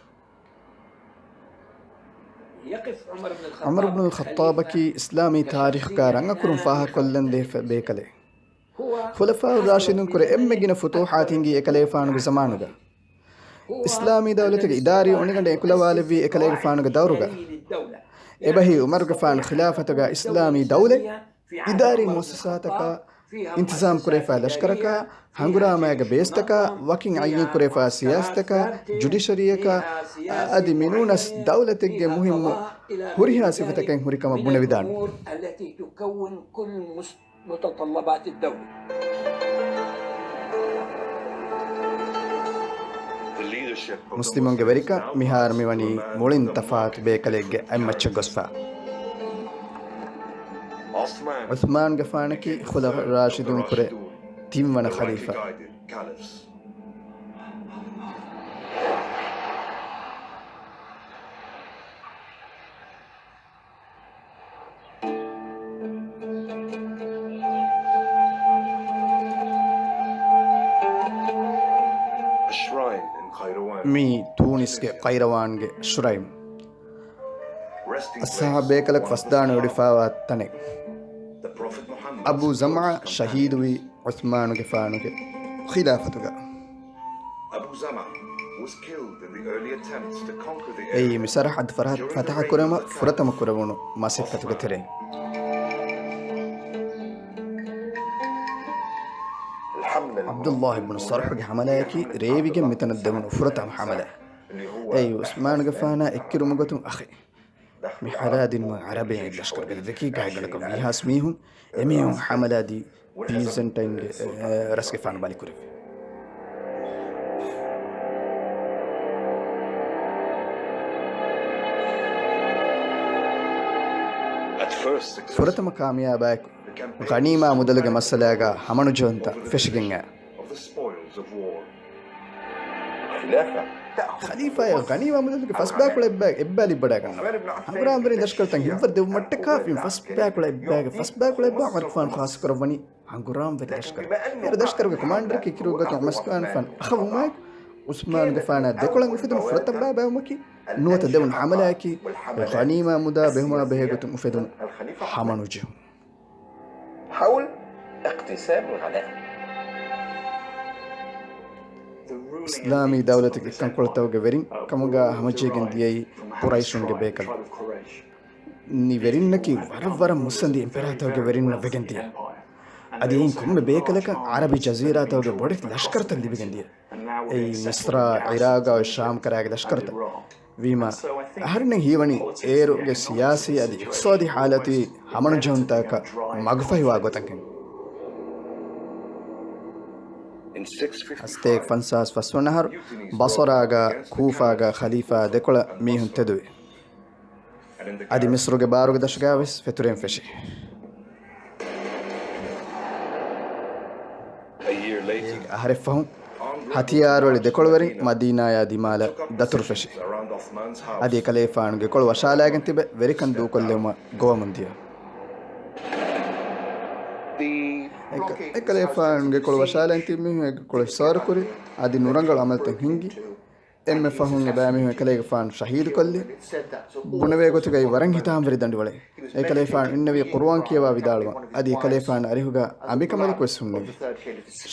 ޢުމަރު ބުނުލް ޚައްޠާބަކީ އިސްލާމީ ތާރީޚުގަ ރަނގަކުރުން ފާހަގަކޮށްލަން ދޭ ބޭކަލެއް. ޚުލަފާއު ރާޝިދުން ކުރެ އެންމެ ގިނަ ފުތޫޙާތް ހިނގީ އެކަލޭގެފާނުގެ ޒަމާނުގަ. އިސްލާމީ ދައުލަތުގެ އިދާރީ އުނިގަނޑެއް އެކުލަވާލެއްވީ އެކަލޭގެފާނުގެ ދައުރުގަ. އެބަހީ ޢުމަރުގެފާނު ޚިލާފަތުގަ އިސްލާމީ ދައުލަތް، އިދާރީ މުއައްސަސާތަކާ، އިންތިޒާމް ކުރެވިފާ ލަޝްކަރަކާ، ހަނގުރާމައިގެ ބޭސްތަކާ، ވަކިން ޢައްޔަން ކުރެވިފާ ސިޔާސަތަކާ، ޖުޑިޝަރީއަކާ، އަދި މިނޫނަސް ދައުލަތެއްގެ މުހިއްމު ހުރިހާ ސިފަތަކެއް ހުރިކަމަށް ބުނެވިދާނެ. الأمور التي تكون كل مس-، متطلبات الدولة. މުސްލިމުންގެ ވެރިކަން މިހާރު މިވަނީ މުޅިން ތަފާތު ބޭކަލެއްގެ އަތްމައްޗަށް ގޮސްފަ. ޢުޘްމާންގެފާނަކީ ޚުލަފާ ރާޝިދުން ކުރެ ތިންވަނަ ޚަލީފާ. މީ ތޫނިސްގެ ޤައިރަވާންގެ ޝުރައިމް. އައްޞަޙާބާ ބޭކަލަކު ފަސްދާނު ވެޑިފާވާ ތަނެއް. އަބޫ ޒަމްޢާ ޝަހީދުވީ ޢުޘްމާނުގެފާނުގެ ޚިލާފަތުގަ. އެއީ މި ސަރަޙައްދު ފަރަ-، ފަތަޙަ ކުރުމަށް ފުރަތަމަ ކުރެވުނު މަސައްކަތުގެ ތެރެއިން. ޢަބްދުﷲ ބުނު ސަރްޙުގެ ޙަމަލާއަކީ ރޭވިގެން މިތަނަށް ދެވުނު ފުރަތަމަ ޙަމަލާ. އެއީ ޢުޘްމާނުގެފާނާ އެއްކިރުމުގަ ގޮތުން އަޚެއް. މި ހަރާ ދިނުމަށް ޢަރަބިން އެއް ލަޝްކަރު ބެލެދެއްކި ގާތްގަނޑަކަށް ވީހާވެސް މީހުން، އެމީހުން ޙަމަލާ ދީ ބީޒަންޓައިންގެ، އެ، ރަސްގެފާނު ބަލިކުރެއްވި. ފުރަތަމަ ކާމިޔާބާއެކު ޣަނީމާ މުދަލުގެ މައްސަލާގަ ހަމަނުޖެހުންތައް ފެށިގެން އައި. ޚަލީފާއަށް ޣަނީމާ މުދަލުގެ ފަސްބައިކުޅަ އެއްބައި، އެއްބައި ލިބިވަޑައިގަންނަވާ. ހަނގުރާމަވެރިން ލަޝްކަރުތައް ހިތްވަރު ދެއްވުމަށްޓަކާ ފަސްބައިކުޅަ އެއްބައިގެ ފަސްބައިކުޅަ އެއްބައި ޢުމަރުގެފާނު ޚާއްޞަކުރައްވަނީ ހަނގުރާމަވެރި ލަޝްކަރު. އޭރު ލަޝްކަރުގެ ކޮމާންޑަރަކީ އެކިރުގަ ގޮތުން ޢުސްމާނުގެފާނު އަޚަށް ވުމާއެކު، ޢުސްމާނުގެފާނާ ދެކޮޅަށް އުފެދުނު ފުރަތަމަ ބައިބައިވުމަކީ ނުވަތަ ދެވުނު ޙަމަލާއަކީ ޣަނީމާ މުދާ ބެހުމާ ބެހޭ ގޮތުން އުފެދުނު ހަމަނުޖެހުން. حول اقتسام الغنائم. އިސްލާމީ ދައުލަތުގެ އެއްކަންކޮޅުތަކުގެ ވެރިން ކަމުގަ ހަމަޖެހިގެން ދިޔައީ ޤުރައިޝުންގެ ބޭކަލުން. މި ވެރިންނަކީ ވަރަށް ވަރަށް މުއްސަނދި އެމްޕެރާތަކުގެ ވެރިންނަށް ވެގެން ދިޔަ. އަދި އެއިން ކޮންމެ ބޭކަލަކަށް ޢަރަބި ޖަޒީރާތަކުގެ ބޮޑެތި ލަޝްކަރުތައް ލިބިގެން ދިޔަ. އެއީ މިޞްރާ، ޢިރާގާ ޝާމް ކަރާގެ ލަޝްކަރުތައް. ވީމާ، އަހަރެންނަށް ހީވަނީ އޭރުގެ ސިޔާސީ އަދި އިޤްތިޞާދީ ޙާލަތީ ހަމަނުޖެހުންތަކަށް މަގުފަހިވާ ގޮތަކަށް. ހަސަތޭކަ ފަންސާސް ފަސްވަނަ އަހަރު ބަޞަރާގާ ކޫފާގާ ޚަލީފާ ދެކޮޅަށް މީހުން ތެދުވި. އަދި މިޞްރުގެ ބާރުގެ ދަށުގާވެސް ފެތުރެން ފެށި. އަހަރެއްފަހުން ހަތިޔާރު އެޅި ދެކޮޅުވެރިން މަދީނާޔާ ދިމާލަށް ދަތުރު ފެށި. އަދި އެކަލޭފާނުގެ ކޮޅު ވަށާލައިގެން ތިބެ ވެރިކަން ދޫކޮށްލެވުމަށް ގޮވަމުން ދިޔަ. އެކަ-، އެކަލޭފާނުގެ ކޮޅު ވަށާލައިގެން ތިބި މީހުން އެ ކޮޅު ހިސާރުކުރި އަދި ނުރަނގަޅު އަމަލުތައް ހިންގި. އެންމެ ފަހުން އެބައިމީހުން އެކަލޭގެފާނު ޝަހީދުކޮށްލި. ބުނެވޭ ގޮތުގައި ވަރަށް ހިތާމަވެރި ދަނޑިވަޅެއް. އެކަލޭފާނު އިންނެވީ ޤުރުއާން ކިޔަވާ ވިދާޅުވަން. އަދި އެކަލޭފާނު އަރިހުގަ އަނބިކަނބަލަކުވެސް ހުންނެވި.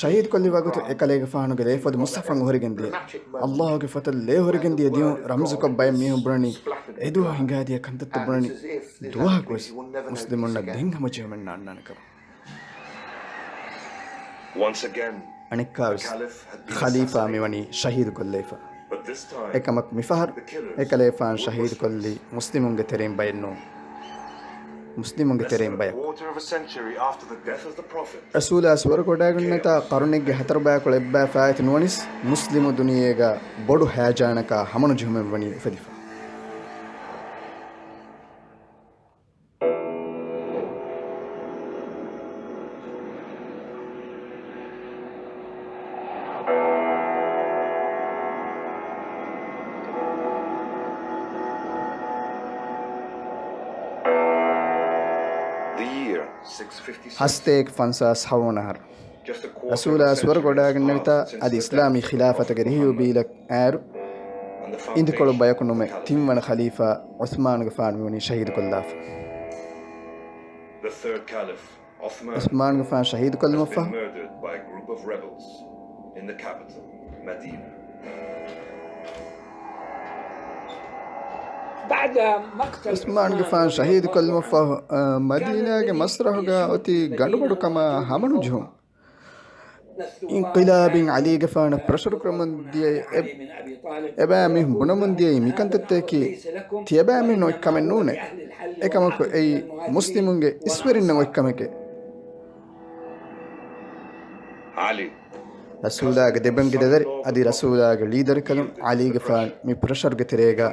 ޝަހީދުކޮށްލި ވަގުތު އެކަލޭގެފާނުގެ ލޭފޮދު މުޞްޙަފަށް އޮހޮރިގެން ދިޔަ. ﷲ ގެ ފޮތަށް ލޭ އޮހޮރިގެން ދިޔަ ދިޔުން ރަމްޒުކޮށް ބައެއް މީހުން ބުނަނީ އެދުވަހު ހިނގާދިޔަ ކަންތައްތައް ބުނަނީ ދުވަހަކުވެސް މުސްލިމުންނަށް ދެން ހަމަޖެހުމެއް ނާންނާނެ ކަމަށް. އަނެއްކާވެސް ޚަލީފާ މިވަނީ ޝަހީދުކޮށްލައިފަ. އެކަމަކު މިފަހަރު އެކަލޭފާނު ޝަހީދުކޮށްލީ މުސްލިމުންގެ ތެރެއިން ބައެއް ނޫން. މުސްލިމުންގެ ތެރެއިން ބަޔަކު. ރަސޫލާ ސުވަރުގެ ވަޑައިގަންނަތާ ޤަރުނެއްގެ ހަތަރު ބަޔަކު އެއްބައި ފާއިތު ނުވަނީސް، މުސްލިމު ދުނިޔޭގަ ބޮޑު ހަޔާޖާނަކާ ހަމަނުޖެހުމެއް ވަނީ އުފެދިފަ. ހަސަތޭކަ ފަންސާސް ހަވަނަ އަހަރު ރަސޫލާ ސުވަރުގެ ވަޑައިގަންނެވިތާ އަދި އިސްލާމީ ޚިލާފަތުގެ ރިހިއު ބީލަށް އައިރު، އިނދިކޮޅު ބަޔަކު ނުމެ ތިންވަނަ ޚަލީފާ ޢުޘްމާނުގެފާނު މިވަނީ ޝަހީދުކޮށްލާފަ. ޢުޘްމާނުގެފާނު ޝަހީދުކޮށްލުމަށްފަހު، ޢުޘްމާނުގެފާނު ޝަހީދުކޮށްލުމަށްފަހު، އަ، މަދީނާގެ މަސްރަޙުގަ އޮތީ ގަނޑުބަޑުކަމާ ހަމަނުޖެހުން. އިންޤިލާބީން ޢަލީގެފާނަށް ޕްރެޝަރު ކުރަމުން ދިޔައީ އެ-، އެބައިމީހުން ބުނަމުން ދިޔައީ މިކަންތައްތަކަކީ ތިޔަބައިމީހުން އޮތް ކަމެއް ނޫނޭ. އެކަމަކު އެއީ މުސްލިމުންގެ އިސްވެރިންނަށް އޮތް ކަމެކޭ. ރަސޫލާގެ ދެބަންގި ދަރި އަދި ރަސޫލާގެ ލީޑަރުކަލުން ޢަލީގެފާނު މި ޕްރެޝަރުގެ ތެރޭގަ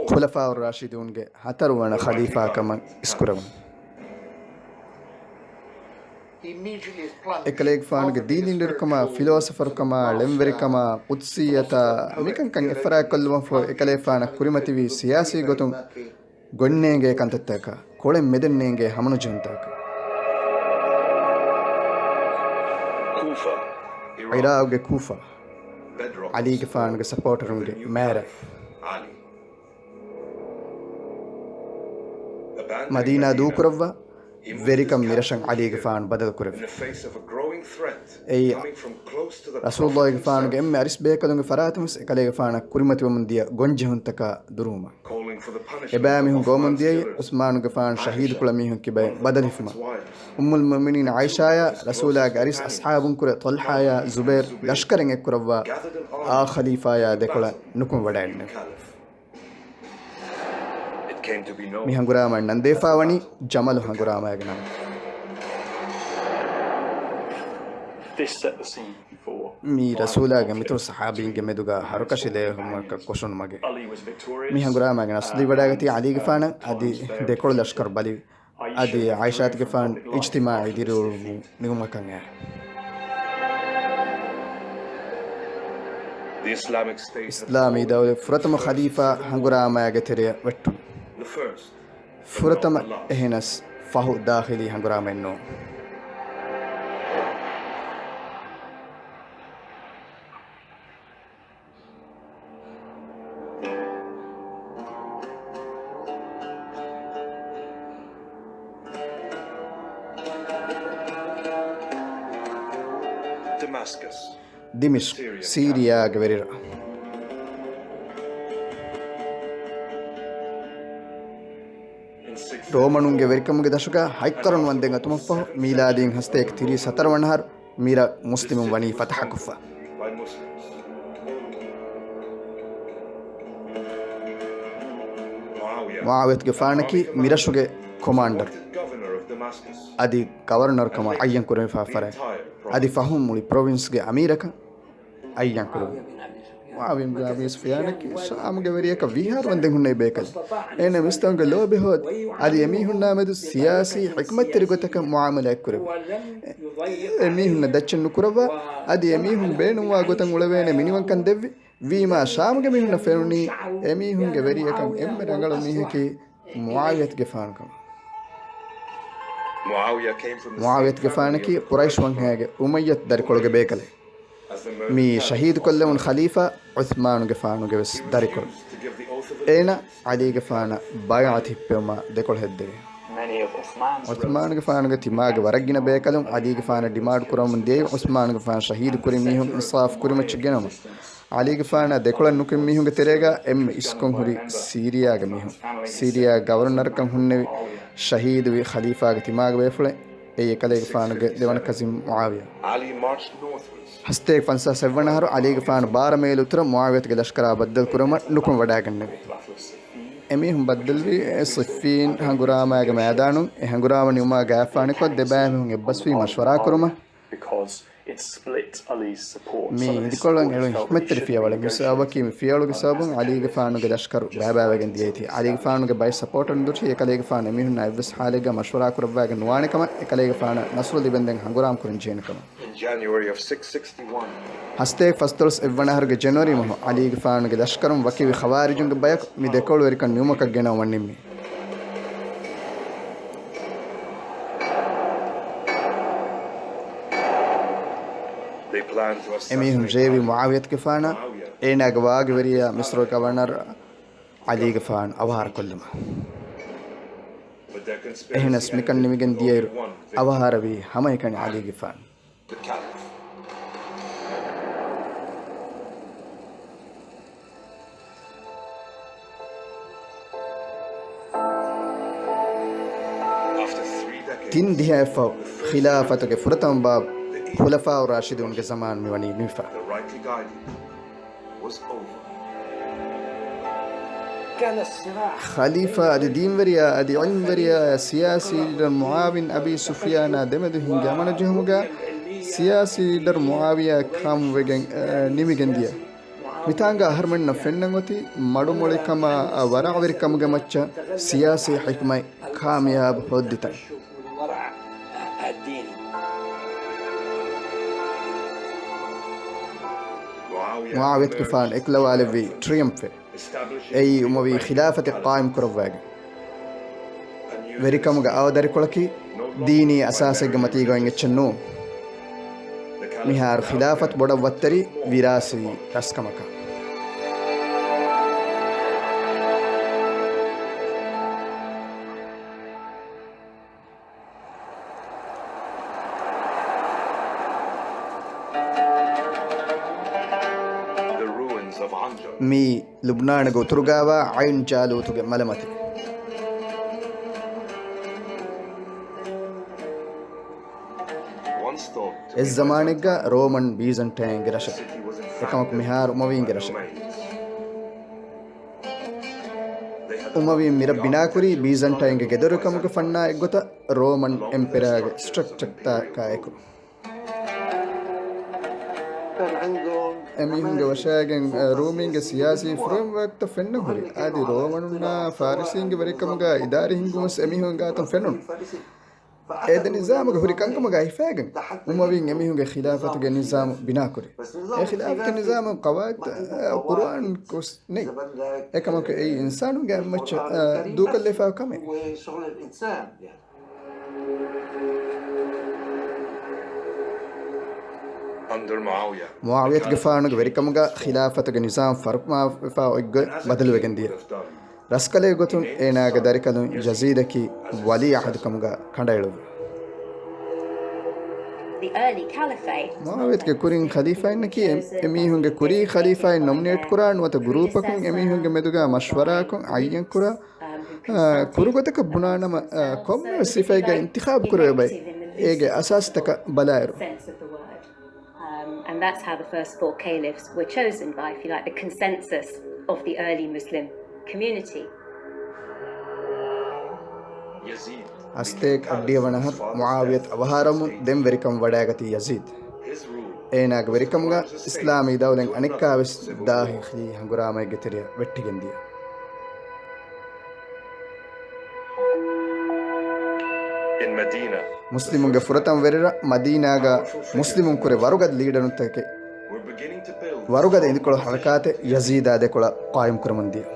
ޚުލަފާއު ރާޝިދޫންގެ ހަތަރުވަނަ ޚަލީފާކަމަށް އިސްކުރެވުނު. އެކަލޭގެފާނުގެ ދީނީ ލީޑަރުކަމާ، ފިލޯސަފަރުކަމާ، ޅެންވެރިކަމާ، ޤުދްސިއްޔަތާ، މިކަންކަން އެއްފަރާތްކޮށްލުމަށްފަހު، އެކަލޭގެފާނަށް ކުރިމަތިވީ ސިޔާސީ ގޮތުން ގޮތްނޭނގޭ ކަންތައްތަކަކާ، ކޮޅެއް މެދެއްނޭނގޭ ހަމަނުޖެހުންތަކަކާ. ޢިރާޤުގެ ކޫފާ، ޢަލީގެފާނުގެ ސަޕޯޓަރުންގެ މާރަށް. މަދީނާ ދޫކުރައްވާ، ވެރިކަން މިރަށަށް ޢަލީގެފާނު ބަދަލުކުރެއްވި. އެއީ، ރަސޫލުﷲގެފާނުގެ އެންމެ އަރިސްބޭކަލުންގެ ފަރާތުން ވެސް އެކަލޭގެފާނަށް ކުރިމަތިވަމުން ދިޔަ ގޮންޖެހުންތަކާ ދުރުވުމަށް. އެބައިމީހުން ގޮވަމުން ދިޔައީ ޢުޘްމާނުގެފާނު ޝަހީދުކޮޅަށް މީހުން ކިބައިން ބަދަލުހިފުމަށް. އުއްމުލް މުއުމިނީން ޢާއިޝާޔާ ރަސޫލާގެ އަރިސް އަޞްޙާބުންކުރެ ޠަލްޙާޔާ ޒުބައިރު ލަޝްކަރެއް އެއްކުރައްވާ އާ ޚަލީފާޔާ ދެކޮޅަށް ނުކުމެވަޑައިގެންނެވި. މި ހަނގުރާމައަށް ނަންދެވިފާ ވަނީ ޖަމަލު ހަނގުރާމައިގެ ނަމަށް. މީ ރަސޫލާގެ މިތުރު ޞަޙާބީންގެ މެދުގަ ހަރުކަށި ލޭހުމަކަށް ކޮށުނު މަގެއް. މި ހަނގުރާމައިގެ ނަސްލު ލިބިވަޑައިގަތީ ޢަލީގެފާނަށް އަދި ދެކޮޅު ލަޝްކަރު ބަލިވި. އަދި ޢާއިޝާތުގެފާނު އިޖްތިމާޢީ ދިރިއުޅުމުން ނިމުމަކަށް އެ. އިސްލާމީ ދައުލަތް ފުރަތަމަ ޚަލީފާ ހަނގުރާމައިގެ ތެރެއަށް ވެއްޓުނު. ފުރަތަމަ އެހެނަސް ފަހު ދާޚިލީ ހަނގުރާމައެއް ނޫން. ދިމިޝްޤު، ސީރިޔާގެ ވެރިރަށް. ރޯމަނުންގެ ވެރިކަމުގެ ދަށުގަ ހަތް ޤަރުނު ވަންދެން އަތުމަށްފަހު، މީލާދީން ހަސަތޭކަ ތިރީސް ހަތަރު ވަނަ އަހަރު މިރަށް މުސްލިމުން ވަނީ ފަތަޙަކޮށްފަ. މުޢާވިޔަތުގެފާނަކީ މިރަށުގެ ކޮމާންޑަރު އަދި ގަވަރުނަރު ކަމަށް އައްޔަން ކުރެވިފާ ފަރާތް. އަދި ފަހުން މުޅި ޕްރޮވިންސްގެ އަމީރަކަށް އައްޔަން ކުރެވި. މުޢާވިޔަ ބިން އަބީ ސުފްޔާނަކީ ޝާމުގެ ވެރިޔަކަށް ވީހާރު ވަންދެން ހުންނެވި ބޭކަލެއް. އޭނަ މިސްތަނުގެ ލޯބި ހޯދި، އަދި އެމީހުންނާ މެދު ސިޔާސީ ޙިކްމަތްތެރި ގޮތަކަށް މުޢާމަލާތް ކުރެވި. އެ، އެމީހުންނަށް ދައްޗެއް ނުކުރައްވާ، އަދި އެމީހުން ބޭނުންވާ ގޮތަށް އުޅެވޭނެ މިނިވަންކަން ދެއްވި. ވީމާ، ޝާމުގެ މީހުންނަށް ފެނުނީ އެމީހުންގެ ވެރިޔަކަށް އެންމެ ރަނގަޅު މީހަކީ މުޢާވިޔަތުގެފާނު ކަމަށް. މުޢާވިޔަތުގެފާނަކީ ޤުރައިޝް ވަންހައިގެ އުމައްޔަތު ދަރިކޮޅުގެ ބޭކަލެއް. މި ޝަހީދުކޮށްލެވުނު ޚަލީފާ ޢުޘްމާނުގެފާނުގެ ވެސް ދަރިކޮޅު. އޭނަ ޢަލީގެފާނަށް ބައިޢަތު ހިއްޕެވުމަށް ދެކޮޅު ހެއްދެވި. ޢުޘްމާނުގެފާނުގެ ތިމާގެ ވަރަށް ގިނަ ބޭކަލުން ޢަލީގެފާނަށް ޑިމާންޑް ކުރަމުން ދިޔައީ، ޢުޘްމާނުގެފާނު ޝަހީދު ކުރި މީހުން އިންސާފު ކުރިމައްޗަށް ގެނައުމަށް. ޢަލީގެފާނާ ދެކޮޅަށް ނުކުތް މީހުންގެ ތެރޭގަ އެންމެ އިސްކޮށް ހުރި ސީރިޔާގެ މީހުން. ސީރިޔާގެ ގަވަރުނަރުކަން ހުންނެވި ޝަހީދުވި ޚަލީފާގެ ތިމާގެ ބޭފުޅެއް. އެއީ އެކަލޭގެފާނުގެ ދެވަނަ ކަޒިން މުޢާވިޔާ. ހަސަތޭކަ ފަންސާސް އަށްވަނަ އަހަރު ޢަލީގެފާނު ބާރަ މޭލު އުތުރަށް މުޢާވިޔަތުގެ ލަޝްކަރާ ބައްދަލު ކުރުމަށް ނުކުމެވަޑައިގެންނެވި. އެމީހުން ބައްދަލުވީ ޞިއްފީން ހަނގުރާމައިގެ މައިދާނުން. އެ ހަނގުރާމަ ނިމުމާ ގާތްފާނަކޮށް، ދެބައިމީހުން އެއްބަސްވީ މަޝްވަރާ ކުރުމަށް. މި އިނދިކޮޅުން އެޅުން ޙިކްމަތްތެރި ފިޔަވަޅެއް. މި ސަބަބަކީ މި ފިޔަވަޅުގެ ސަބަބުން ޢަލީގެފާނުގެ ލަޝްކަރު ބައިބައިވެގެން ދިޔައީތީ. ޢަލީގެފާނުގެ ބައެއް ސަޕޯޓަރުން ދުށީ އެކަލޭގެފާނު އެމީހުންނާ އެއްވެސް ޙާލެއްގަ މަޝްވަރާ ކުރައްވާގެން ނުވާނެ ކަމަށް، އެކަލޭގެފާނަށް ނަޞްރު ލިބެންދެން ހަނގުރާމަ ކުރަން ޖެހޭނެ ކަމަށް. ހަސަތޭކަ ފަސްދޮޅަސް އެއްވަނަ އަހަރުގެ ޖެނުއަރީ މަހު ޢަލީގެފާނުގެ ލަޝްކަރުން ވަކިވި ޚަވާރިޖުންގެ ބަޔަކު މި ދެކޮޅުވެރިކަން ނިމުމަކަށް ގެނައުމަށް ނިންމި. އެމީހުން ރޭވީ މުޢާވިޔަތުގެފާނަށް އޭނާގެ ވާގިވެރިޔާ މިޞްރު ގަވަރނަރ ޢަލީގެފާނު އަވަހާރަކޮށްލުމަށް. އެހެނަސް މިކަން ނިމިގެން ދިޔައިރު އަވަހާރަވީ ހަމައެކަނި ޢަލީގެފާނު. ތިން ދިހައެއްފަހު ޚިލާފަތުގެ ފުރަތަމަ ބާބު ޚުލަފާއު ރާޝިދޫންގެ ޒަމާން މިވަނީ ނިމިފަ. ޚަލީފާ އަދި ދީންވެރިޔާ އަދި ޢިލްމްވެރިޔާ ސިޔާސީ ލީޑަރު މުޢާވިން އަބީ ސުފްޔާނާ ދެމެދު ހިންގި އަމަނުޖެހުމުގަ ސިޔާސީ ލީޑަރު މުޢާވިޔާ ކާމްވެގެން، އަ، ނިމިގެން ދިޔަ. މިތާނގަ އަހަރުމެންނަށް ފެންނަން އޮތީ މަޑުމޮޅިކަމާ، އަ، ވަރަޢުވެރިކަމުގެ މައްޗަށް ސިޔާސީ ޙިކްމަތް ކާމިޔާބު ހޯއްދިތަން. މުޢާވިޔަތުގެފާނު އެކުލަވާލެއްވީ ޓްރިއަމްފެއް. އެއީ އުމަވީ ޚިލާފަތެއް ޤާއިމް ކުރައްވައިގެން. ވެރިކަމުގެ އަވަދަރިކޮޅަކީ ދީނީ އަސާސެއްގެ މަތީގައި އެއްޗެއް ނޫން. މިހާރު ޚިލާފަތު ބޮޑަށް ވައްތަރީ ވިރާސީ ރަސްކަމަކަށް. މީ ލުބްނާނުގެ އުތުރުގަވާ ޢައިން ޖާލޫތުގެ މަލަމަތެއް. އެއްޒަމާނެއްގަ ރޯމަން ބީޒަންޓައިންގެ ރަށެއް، އެކަމަކު މިހާރު އުމަވީންގެ ރަށެއް. އުމަވީން މިރަށް ބިނާކުރީ ބީޒަންޓައިންގެ ގެދޮރުކަމުގެ ފަންނާ އެއްގޮތަށް ރޯމަން އެމްޕެރާގެ ސްޓްރަކްޗަރތަކާއެކު. އެމީހުންގެ ވަށައިގެން، އަ، ރޫމީންގެ ސިޔާސީ ފްރޭމްވަރކްތައް ފެންނަ ހުރި. އަދި ރޯމަނުންނާ ފާރިސީންގެ ވެރިކަމުގަ އިދާރީ ހިންގުމަސް އެމީހުން ގާތުން ފެނުނު. އެ ދެ ނިޒާމުގެ ހުރި ކަންކަމުގަ ހިފައިގެން އުމަވީން އެމީހުންގެ ޚިލާފަތުގެ ނިޒާމު ބިނާކުރި. އެ ޚިލާފަތު ނިޒާމު ޤަވާއިދު، އަ، ޤުރުއާން ކޮސް ނެތް. އެކަމަކު އެއީ އިންސާނުންގެ އަތްމައްޗަށް، އަ، ދޫކޮށްލެފާ ކަމެއް. މުޢާވިޔަތުގެފާނުގެ ވެރިކަމުގަ ޚިލާފަތުގެ ނިޒާމް ފަރުމާވެފާ އޮތްގޮތް ބަދަލުވެގެން ދިޔަ. ރަސްކަލެއް ގޮތުން އޭނާގެ ދަރިކަލުން ޔަޒީދަކީ ވަލީ ޢަހްދު ކަމުގަ ކަނޑައެޅުއްވި. މުޢާވިޔަތުގެ ކުރިން ޚަލީފާއިންނަކީ އެ، އެމީހުންގެ ކުރީ ޚަލީފާއިން ނޮމިނޭޓް ކުރާ ނުވަތަ ގުރޫޕަކުން އެމީހުންގެ މެދުގަ މަޝްވަރާކޮށް އައްޔަން ކުރާ، އާ، ކުރުގޮތަކަށް ބުނާނަމަ، އާ، ކޮންމެވެސް ސިފައެއްގައި އިންތިޚާބު ކުރެވޭ ބައެއް. އޭގެ އަސާސްތަކަށް ބަލާއިރު. Um, and that's how the first four caliphs were chosen by, if you like, the consensus of the early Muslim community. އަސްތޭކް އަށްޑިހަ ވަނަ އަހަރު މުޢާވިޔަތު އަވަހާރަވުމުން ދެން ވެރިކަމަށް ވަޑައިގަތީ ޔަޒީދު. އޭނާގެ ވެރިކަމުގަ އިސްލާމީ ދައުލަތް އަނެއްކާވެސް ދާހިލީ ހަނގުރާމައެއްގެ ތެރެއަށް ވެއްޓިގެން ދިޔަ. މުސްލިމުންގެ ފުރަތަމަ ވެރިރަށް މަދީނާގަ މުސްލިމުން ކުރެ ވަރުގަދަ ލީޑަރުންތަކެއް، ވަރުގަދަ އިދިކޮޅު ހަރަކާތެއް ޔަޒީދާ ދެކޮޅަށް ޤާއިމް ކުރަމުން ދިޔަ.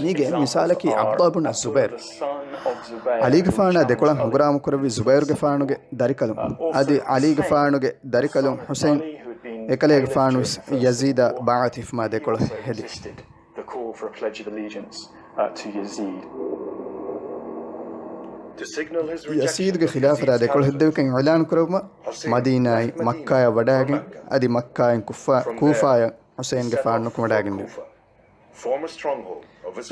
މީގެ އެއް މިސާލަކީ ޢަބްދާ ބުން އައްޒުބައިރު. ޢަލީގެފާނާ ދެކޮޅަށް ހަނގުރާމަ ކުރެއްވި ޒުބައިރުގެފާނުގެ ދަރިކަލުން، އަދި ޢަލީގެފާނުގެ ދަރިކަލުން ޙުސައިން، އެކަލޭގެފާނުވެސް ޔަޒީދާ ބައިޢަތު ހިފުމާ ދެކޮޅު ހެދި. The call for a pledge of allegiance, uh, to Yazid. ޔަޒީދުގެ ޚިލާފަތާ ދެކޮޅު ހެއްދެވިކަން އިޢުލާން ކުރެއްވުމަށް މަދީނާއިން މައްކާޔަށް ވަޑައިގެން، އަދި މައްކާއިން ކުފާ، ކޫފާޔަށް ޙުސައިންގެފާނު ނުކުމެޑާގެންނެވި.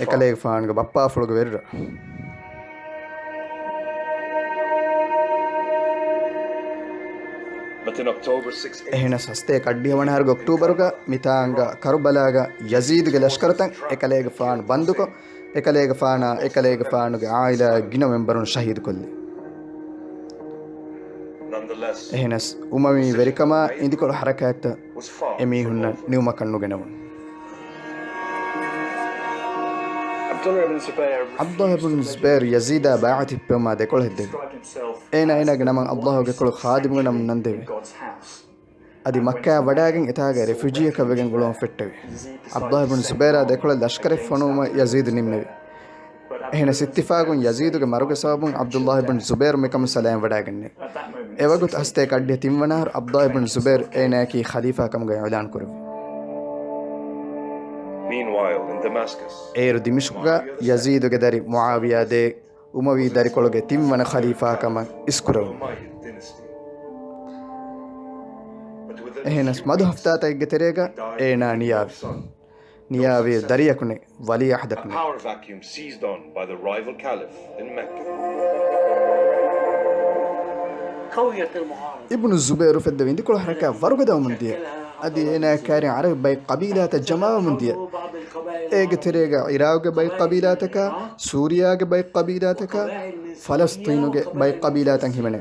އެކަލޭގެފާނުގެ ބައްޕާފުޅުގެ ވެރިރަށް. އެހެނަސް ހަސްތޭކަ އަށްޑިހަ ވަނަ އަހަރުގެ އޮކްޓޫބަރުގަ މިތާނގަ ކަރުބަލާގަ ޔަޒީދުގެ ލަޝްކަރުތައް އެކަލޭގެފާނު ބަންދުކޮށް، އެކަލޭގެފާނާ އެކަލޭގެފާނުގެ ޢާއިލާގެ ގިނަ މެމްބަރުން ޝަހީދުކޮށްލި. އެހެނަސް އުމަވީ ވެރިކަމާ އިދިކޮޅު ހަރަކާތްތައް އެމީހުންނަށް ނިމުމަކަށް ނުގެނެވުނު. ޢަބްދުﷲ ބިން ޒުބައިރު ޔަޒީދާ ބައިޢަތު ހިއްޕެވުމާ ދެކޮޅު ހެއްދެވި. އޭނާ އޭނާގެ ނަމަށް ﷲ ގެކޮޅު ޚާދިމުގެ ނަމުން ނަންދެވި. އަދި މައްކާއަށް ވަޑައިގެން އެތާގަ ރެފިއުޖީއަކަށް ވެގެން އުޅުން ފެއްޓެވި. ޢަބްދުﷲ ބިން ޒުބައިރާ ދެކޮޅަށް ލަޝްކަރެއް ފޮނުވުމަށް ޔަޒީދު ނިންމެވި. އެހެނަސް އިއްތިފާގުން ޔަޒީދުގެ މަރުގެ ސަބަބުން ޢަބްދުﷲ ބިން ޒުބައިރު މިކަމުން ސަލާމަތް ވަޑައިގެންނެވި. އެވަގުތު ހަސްތޭކަ އައްޑިހަ ތިންވަނަ އަހަރު ޢަބްދުﷲ ބިން ޒުބައިރު އޭނާއަކީ ޚަލީފާ ކަމުގައި އިޢުލާން ކުރެއްވި. އޭރު ދިމިޝްޤުގަ ޔަޒީދުގެ ދަރި މުޢާވިޔާ ދޭ އުމަވީ ދަރިކޮޅުގެ ތިންވަނަ ޚަލީފާ ކަމަށް އިސްކުރެވުނު. އެހެނަސް މަދު ހަފްތާތަކެއްގެ ތެރޭގަ އޭނާ ނިޔާވި. ނިޔާވި ދަރިޔަކު ނެތް، ވަލީ ޢަހްދަކު ނެތް. އިބްނު ޒުބައިރު ފެއްދެވި އިނދިކޮޅު ހަރަކާތް ވަރުގަދަވަމުން ދިޔަ. އަދި އޭނާ ކައިރިން ޢަރަބި ބައެއް ޤަބީލާތައް ޖަމާވަމުން ދިޔަ. އޭގެ ތެރޭގަ ޢިރާޤުގެ ބައެއް ޤަބީލާތަކާ، ސޫރިޔާގެ ބައެއް ޤަބީލާތަކާ، ފަލަސްޠީނުގެ ބައެއް ޤަބީލާތައް ހިމެނޭ.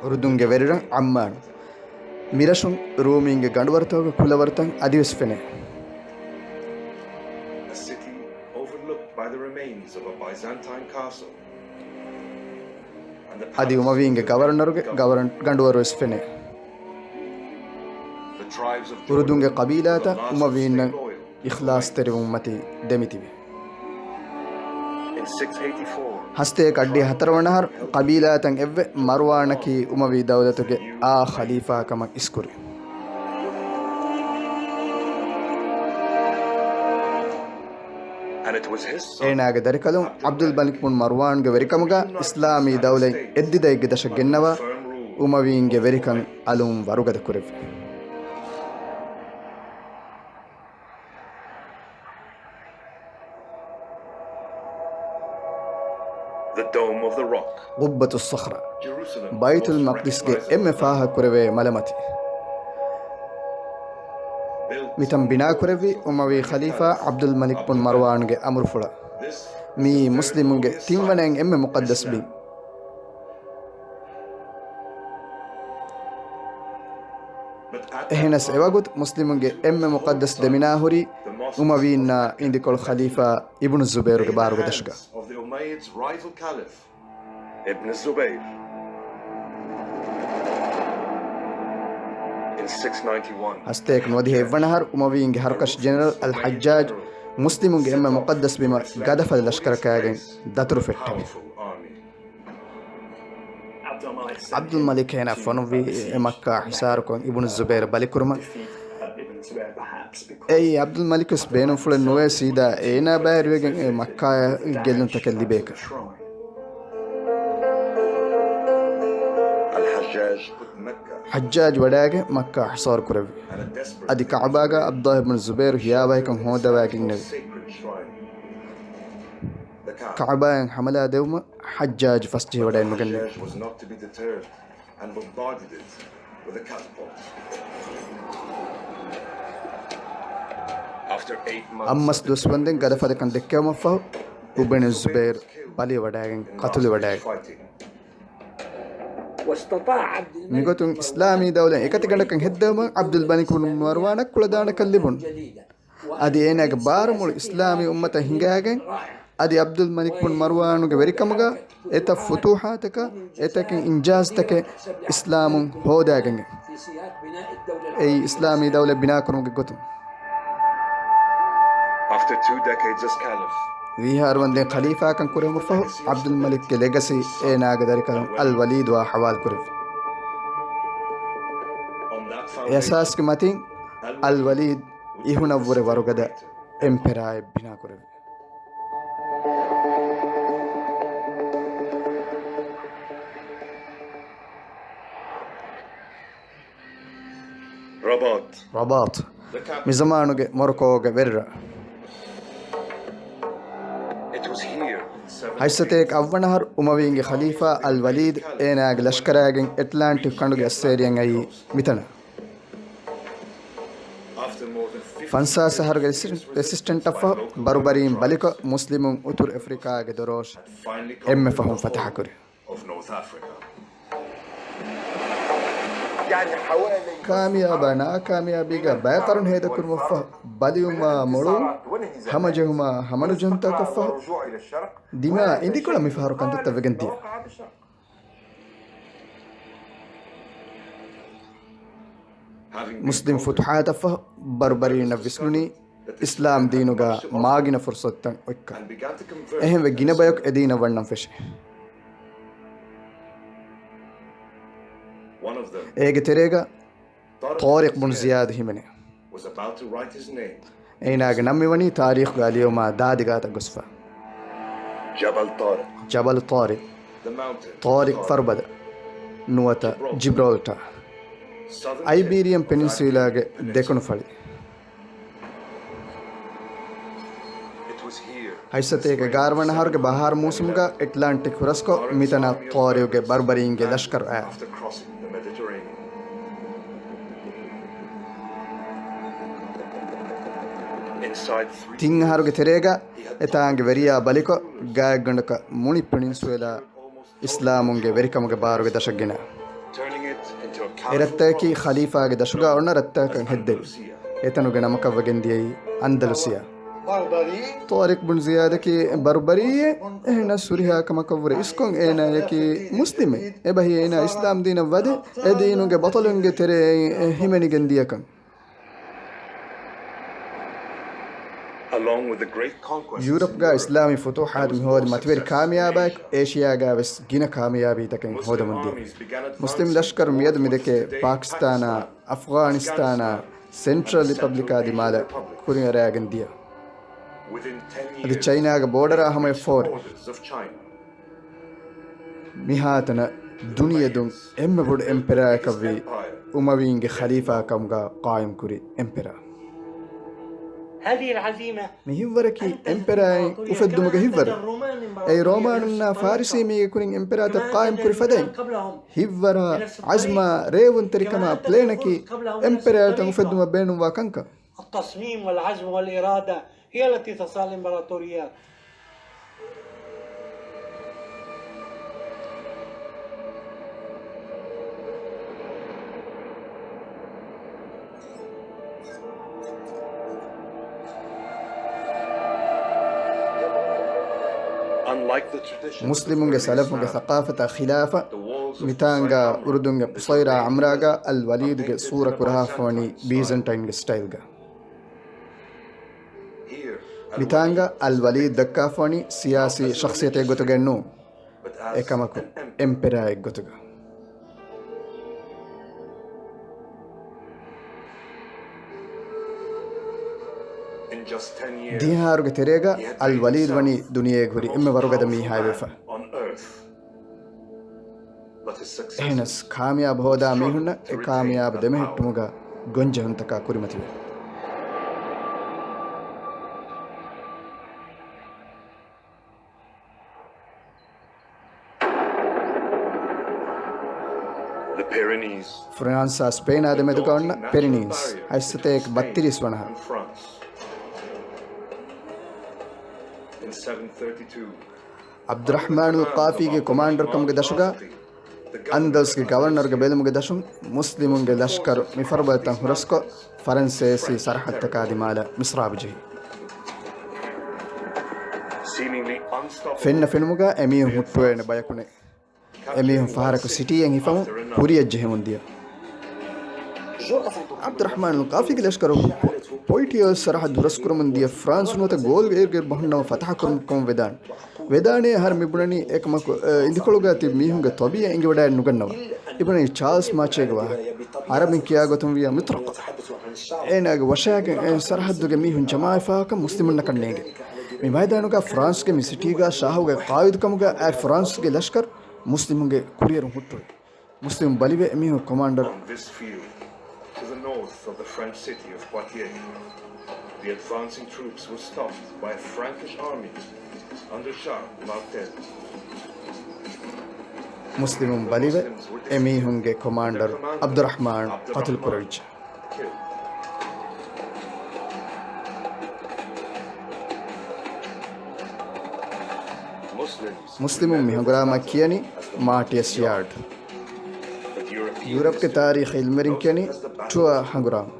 އުރުދުންގެ ވެރިރަށް ޢައްމާން. މިރަށުން ރޫމީންގެ ގަނޑުވަރުތަކުގެ ކުލަވަރުތައް އަދިވެސް ފެނޭ. އަދި އުމަވީންގެ ގަވަރުނަރުގެ ގަވަރު-، ގަނޑުވަރުވެސް ފެނޭ. އުރުދުންގެ ޤަބީލާތައް އުމަވީންނަށް އިޚްލާޞްތެރިވުމަށް ދެމިތިބި. ހަސްތޭކަ އައްޑިހަ ހަތަރުވަނަ އަހަރު ޤަބީލާތައް އެއްވެ، މަރުވާނަކީ އުމަވީ ދައުލަތުގެ އާ ޚަލީފާ ކަމަށް އިސްކުރި. އޭނާގެ ދަރިކަލުން ޢަބްދުލް މަލިކް ބުން މަރުވާންގެ ވެރިކަމުގަ އިސްލާމީ ދައުލަތް އެއްދިދައެއްގެ ދަށަށް ގެންނަވާ، އުމަވީންގެ ވެރިކަން އަލުން ވަރުގަދަ ކުރެއްވި. ޤުއްބަތުއްޞަޚްރާ، ބައިތުލް މަޤްދިސްގެ އެންމެ ފާހަގަކުރެވޭ މަލަމަތި. މިތަން ބިނާކުރެއްވީ އުމަވީ ޚަލީފާ ޢަބްދުލް މަލިކް ބުން މަރުވާންގެ އަމުރުފުޅަށް. މިއީ މުސްލިމުންގެ ތިންވަނައިން އެންމެ މުޤައްދަސް ބިން. އެހެނަސް އެވަގުތު މުސްލިމުންގެ އެންމެ މުޤައްދަސް ދެމިނާ ހުރީ އުމަވީންނާ އިނދިކޮޅު ޚަލީފާ އިބްނު ޒުބައިރުގެ ބާރުގެ ދަށުގަ. ހަސްތޭކަ ނުވަދިހަ އެއްވަނަ އަހަރު އުމަވީންގެ ހަރުކަށި ޖެނެރަލް އަލް ޙައްޖާޖް މުސްލިމުންގެ އެންމެ މުޤައްދަސް ބިމަށް ގަދަފަދަ ލަޝްކަރަކާގެން ދަތުރު ފެއްޓެވި. ޢަބްދުލް މަލިކް އޭނާ ފޮނުއްވީ އެ މައްކާ ހިސާރުކޮށް އިބްނު ޒުބައިރު ބަލިކުރުމަށް. އެއީ ޢަބްދުލް މަލިކުވެސް ބޭނުންފުޅެއް ނުވޭ ސީދާ އޭނާ ބައިވެރިވެގެން އެ މައްކާއަށް ގެއްލުންތަކެއް ލިބޭކަށް. ޙައްޖާޖް ވަޑައިގެން މައްކާ ހިސާރު ކުރެއްވި. އަދި ކަޢުބާގަ ޢަބްދުﷲ ބިން ޒުބައިރު ހިޔާވަހިކަން ހޯދަވައިގެންނެވި. ކަޢުބާއަށް ޙަމަލާ ދެވުމަށް ޙައްޖާޖް ފަސްޖެހިވަޑައިނުގެންނެވި. އަށް މަސް ދުވަސް ވަންދެން ގަދަފަދަކަން ދެއްކެވުމަށްފަހު، އުބަނި ޒުބައިރު ބަލިވަޑައިގެން ޤަތުލުވެވަޑައިގެން. މިގޮތުން އިސްލާމީ ދައުލަތް އެކަތިގަނޑަކަށް ހެއްދެވުމަށް ޢަބްދުލް މަލިކް ބުން މަރުވާނަށް ކުޅަދާނަކަން ލިބުނު. އަދި އޭނާގެ ބާރުމޫޅު އިސްލާމީ އުއްމަތަށް ހިނގައިގެން، އަދި ޢަބްދުލް މަލިކް ބުން މަރުވާނުގެ ވެރިކަމުގަ އެތައް ފުތޫޙާތަކާ އެތަކެއް އިންޖާޒްތަކެއް އިސްލާމުން ހޯދައިގެން، އެއީ އިސްލާމީ ދައުލަތް ބިނާކުރުމުގެ ގޮތުން. ވީހާރު ވަންދެން ޚަލީފާކަން ކުރެވުމަށްފަހު، ޢަބްދުލް މަލިކްގެ ލެގަސީ އޭނާގެ ދަރިކަލުން އަލް ވަލީދުއާ ޙަވާލުކުރެއްވި. އެ އަސާސްގެ މަތިން އަލް ވަލީދު އިހުނަށްވުރެ ވަރުގަދަ އެމްޕެރާއެއް ބިނާކުރެއްވި. ރަބާޠް. މިޒަމާނުގެ މޮރޮކޯގެ ވެރިރަށް. ހަތްސަތޭކަ އަށްވަނަ އަހަރު އުމަވީންގެ ޚަލީފާ އަލް ވަލީދު އޭނާގެ ލަޝްކަރާގެން އެޓްލާންޓިކް ކަނޑުގެ އައްސޭރިއަށް އައީ މިތަނަށް. ފަންސާސް އަހަރުގެ ރެސި-، ރެސިސްޓެންޓަށްފަހު، ބަރުބަރީން ބަލިކޮށް، މުސްލިމުން އުތުރު އެފްރިކާގެ ދޮރޯށި އެންމެ ފަހުން ފަތަޙަކުރި. ކާމިޔާބާ ނާކާމިޔާބީގަ ބައި ޤަރުނު ހޭދަކުރުމަށްފަހު، ބަލިވުމާ މޮޅުވުން، ހަމަޖެހުމާ ހަމަނުޖެހުންތަކަށްފަހު، ދިމާ އިނދިކޮޅަށް މިފަހަރު ކަންތައްތައް ވެގެން ދިޔަ. މުސްލިމް ފުތުޙާތަށްފަހު ބަރުބަރީންނަށް ވިސްނުނީ އިސްލާމް ދީނުގަ މާގިނަ ފުރުޞަތުތައް އޮތްކަން. އެހެންވެ ގިނަ ބަޔަކު އެދީނަށް ވަންނަން ފެށި. އޭގެ ތެރޭގަ ޠާރިޤް ބުން ޒިޔާދު ހިމެނޭ. އޭނާގެ ނަން މިވަނީ ތާރީޚުގަ ލިޔުމާ ދާދި ގާތަށް ގޮސްފަ. ޖަބަލް ޠާރިޤް. ޠާރިޤް ފަރުބަދަ. ނުވަތަ ޖިބްރޯލްޓާ. އައިބީރިއަން ޕެނިންސުއިލާގެ ދެކުނު ފަޅި. ހަތްސަތޭކަ އެގާރަ ވަނަ އަހަރުގެ ބަހާރު މޫސުމުގަ އެޓްލާންޓިކް ހުރަސްކޮށް، މިތަނަށް ޠާރިޤުގެ ބަރުބަރީންގެ ލަޝްކަރު އައި. ތިން އަހަރުގެ ތެރޭގަ އެތާނގެ ވެރިޔާ ބަލިކޮށް، ގާތްގަނޑަކަށް މުޅި ޕެނިންސުއެލާ އިސްލާމުންގެ ވެރިކަމުގެ ބާރުގެ ދަށަށް ގެނަ. އެ ރަށްތަކަކީ ޚަލީފާގެ ދަށުގަ އޮންނަ ރަށްތަކަކަށް ހެއްދެވި. އެތަނުގެ ނަމަކަށްވެގެން ދިޔައީ އަންދަލުސިޔާ. ޠާރިޤް ބުން ޒިޔާދަކީ ބަރުބަރީއެއް، އެހެނަސް ހުރިހާ ކަމަކަށްވުރެ އިސްކޮށް އޭނާޔަކީ މުސްލިމެއް. އެބަހީ އޭނާ އިސްލާމް ދީނަށް ވަދެ، އެ ދީނުގެ ބަޠަލުންގެ ތެރެއިން ހިމެނިގެން ދިޔަކަން. ޔޫރަޕްގަ އިސްލާމީ ފުތޫޙާތު މިހޯދި މަތިވެރި ކާމިޔާބާއެކު، އޭޝިޔާގަވެސް ގިނަ ކާމިޔާބީތަކެއް ހޯދަމުންދިޔަ. މުސްލިމް ލަޝްކަރު މިއަދު މިދެކޭ ޕާކިސްތާނާ، އަފްޣާނިސްތާނާ، ސެންޓްރަލް ރިޕަބްލިކާ ދިމާލަށް ކުރިއަރައިގެން ދިޔަ. އަދި ޗައިނާގެ ބޯޑަރާ ހަމަޔަށް ފޯރި. މިހާތަނަށް ދުނިޔެދުން އެންމެ ބޮޑު އެމްޕެރާއަކަށްވީ އުމަވީންގެ ޚަލީފާ ކަމުގަ ޤާއިމްކުރި އެމްޕެރާ. މި ހިތްވަރަކީ އެމްޕެރާއިން އުފެއްދުމުގެ ހިތްވަރެއް. އެއީ ރޯމާނުންނާ ފާރިސީ މީގެ ކުރިން އެމްޕެރާތައް ޤާއިމްކުރި ފަދައިން. ހިތްވަރާ، ޢަޒްމާ، ރޭވުންތެރިކަމާ ޕްލޭނަކީ އެމްޕެރާތައް އުފެއްދުމަށް ބޭނުންވާ ކަންކަން. التصميم والعزم والإرادة هي التي تصنع الإمبراطوريات. މުސްލިމުންގެ ސަލަފުގެ ސަޤާފަތާ ޚިލާފަށް، މިތާނގާ އުރުދުންގެ ޤުޞައިރާ އަމްރާގާ އަލް ވަލީދުގެ ސޫރަ ކުރަހާފަވަނީ ބީޒަންޓައިންގެ ސްޓައިލްގަ. މިތާނގަ އަލް ވަލީދު ދައްކާފަވަނީ ސިޔާސީ ޝަޚްޞިއްޔަތެއް ގޮތުގައެއް ނޫން، އެކަމަކު އެމްޕެރާއެއް ގޮތުގަ. ދިހައަހަރުގެ ތެރޭގަ އަލް ވަލީދު ވަނީ ދުނިޔޭގަ ހުރި އެންމެ ވަރުގަދަ މީހާއެއް ވެފަ. އެހެނަސް، ކާމިޔާބު ހޯދާ މީހުންނަށް އެ ކާމިޔާބު ދެމެހެއްޓުމުގަ ގޮންޖެހުންތަކާ ކުރިމަތިވޭ. ފްރާންސާ ސްޕޭނާ ދެމެދުގަ އޮންނަ ޕެރިނީސް، ހަތްސަތޭކަ ބައްތިރީސް ވަނަ އަހަރު. ޢަބްދުއްރަޙްމާނުލް ޤާފީގެ ކޮމާންޑަރު ކަމުގެ ދަށުގަ، އަންދަލްސްގެ ގަވަރނަރުގެ ބެލުމުގެ ދަށުން މުސްލިމުންގެ ލަޝްކަރު މި ފަރުބަދަތައް ހުރަސްކޮށް، ފަރަންސޭސީ ސަރަޙައްދުތަކާ ދިމާލަށް މިސްރާބު ޖެހި. ފެންނަ ފެނުމުގަ އެމީހުން ހުއްޓުވޭނެ ބަޔަކު ނެތް. އެމީހުން ފަހަރަކު ސިޓީއަށް ހިފަމުން ކުރިއަށް ޖެހެމުން ދިޔަ. ޢަބްދުއްރަޙްމާނުލް ޤާފީގެ ލަޝްކަރު ޕޮ-، ޕޮއިޓިއަލް ސަރަޙައްދު ހުރަސްކުރަމުން ދިޔަ ފްރާންސް ނުވަތަ ގޯލް އޭރުގެ ބަހުންނަމަ ފަތަޙަ ކުރުމަށް ކަމަށް ވެދާނެ. ވެދާނެ އަހަރެން މި ބުނަނީ އެކަމަކު، އެ، އިނދިކޮޅުގަ ތިބި މީހުންގެ ޠަބީޢަ އެނގިވަޑައެއް ނުގަންނަވާ. އިބަނީ ޗާލްސް މާޗޭގެ ވާހަކަ. ޢަރަބިން ކިޔާ ގޮތުން ވިޔަ މިޠްރަޤަ. އޭނާގެ ވަށާގެން އެ ސަރަޙައްދުގެ މީހުން ޖަމާވެފާކަން މުސްލިމުންނަކަށް ނޭނގެ. މި މައިދާނުގަ ފްރާންސްގެ މި ސިޓީގަ ޝާހުގެ ޤާއިދުކަމުގަ އައި ފްރާންސްގެ ލަޝްކަރު މުސްލިމުންގެ ކުރިއެރުން ހުއްޓުވި. މުސްލިމު ބަލިވެ މީހުން ކޮމާންޑަރު. On this field, to the north of the French city of Poitiers, the advancing troops were stopped by a Frankish army under Charles Martel. މުސްލިމުން ބަލިވެ އެމީހުންގެ ކޮމާންޑަރު ޢަބްދުއްރަޙްމާން ޤަތުލު ކުރެވިއްޖެ. މުސްލިމުން މި ހަނގުރާމައަށް ކިޔަނީ މާޓިޔަސް ޔާޑް. ޔޫރަޕްގެ ތާރީޚު ޢިލްމުވެރިން ކިޔަނީ ޓުއާ ހަނގުރާމަ.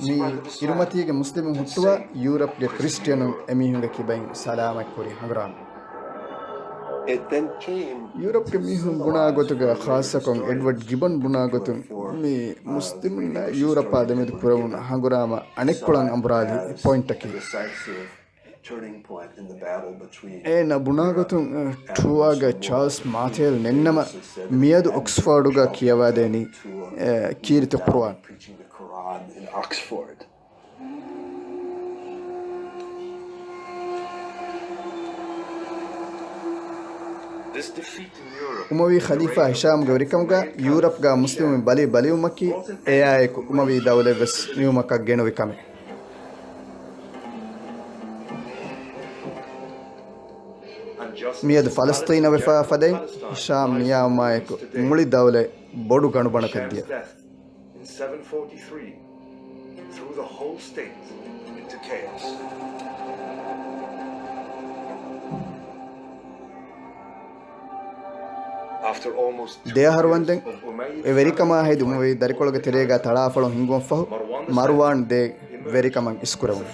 މި އިރުމަތީގެ މުސްލިމުން ހުއްޓުވާ ޔޫރަޕްގެ ކްރިސްޓިއަނުން އެމީހުންގެ ކިބައިން ސަލާމަތްކުރި ހަނގުރާމަ. ޔޫރަޕްގެ މީހުން ބުނާ ގޮތުގަ، ޚާއްޞަކޮށް އެޑްވަޑް ގިބަން ބުނާ ގޮތުން، މި މުސްލިމުންނާ ޔޫރަޕާ ދެމެދު ކުރެވުނު ހަނގުރާމަ އަނެއްކޮޅަށް އަނބުރާލި ޕޮއިންޓަކީ. އޭނަ ބުނާގޮތުން، ޓްރޫއާގަ ޗާލްސް މާތޭލް ނެތްނަމަ، މިއަދު އޮކްސްފޯޑުގަ ކިޔަވާދޭނީ، އެ، ކީރިތި ޤުރުއާން. އުމަވީ ޚަލީފާ ހިޝާމްގެ ވެރިކަމުގަ ޔޫރަޕްގަ މުސްލިމުން ބަލި ބަލިވުމަކީ، އެއާއެކު އުމަވީ ދައުލަތްވެސް ނިމުމަކަށް ގެނުވި ކަމެއް. މިއަދު ފަލަސްޠީނަށް ވެފާ ފަދައިން، ހިޝާމް މިޔާވުމާއެކު މުޅި ދައުލަތް ބޮޑު ގަނޑުބަނަކަށް ދިޔަ. In seven forty-three, threw the whole state into chaos. ދެއަހަރު ވަންދެން އެ ވެރިކަމާ ހެދި އުމަވީ ދަރިކޮޅުގެ ތެރޭގަ ތަޅާފަޅު ހިންގުމަށްފަހު، މަރުވާން ދޭ ވެރިކަމަށް އިސްކުރެވުނު.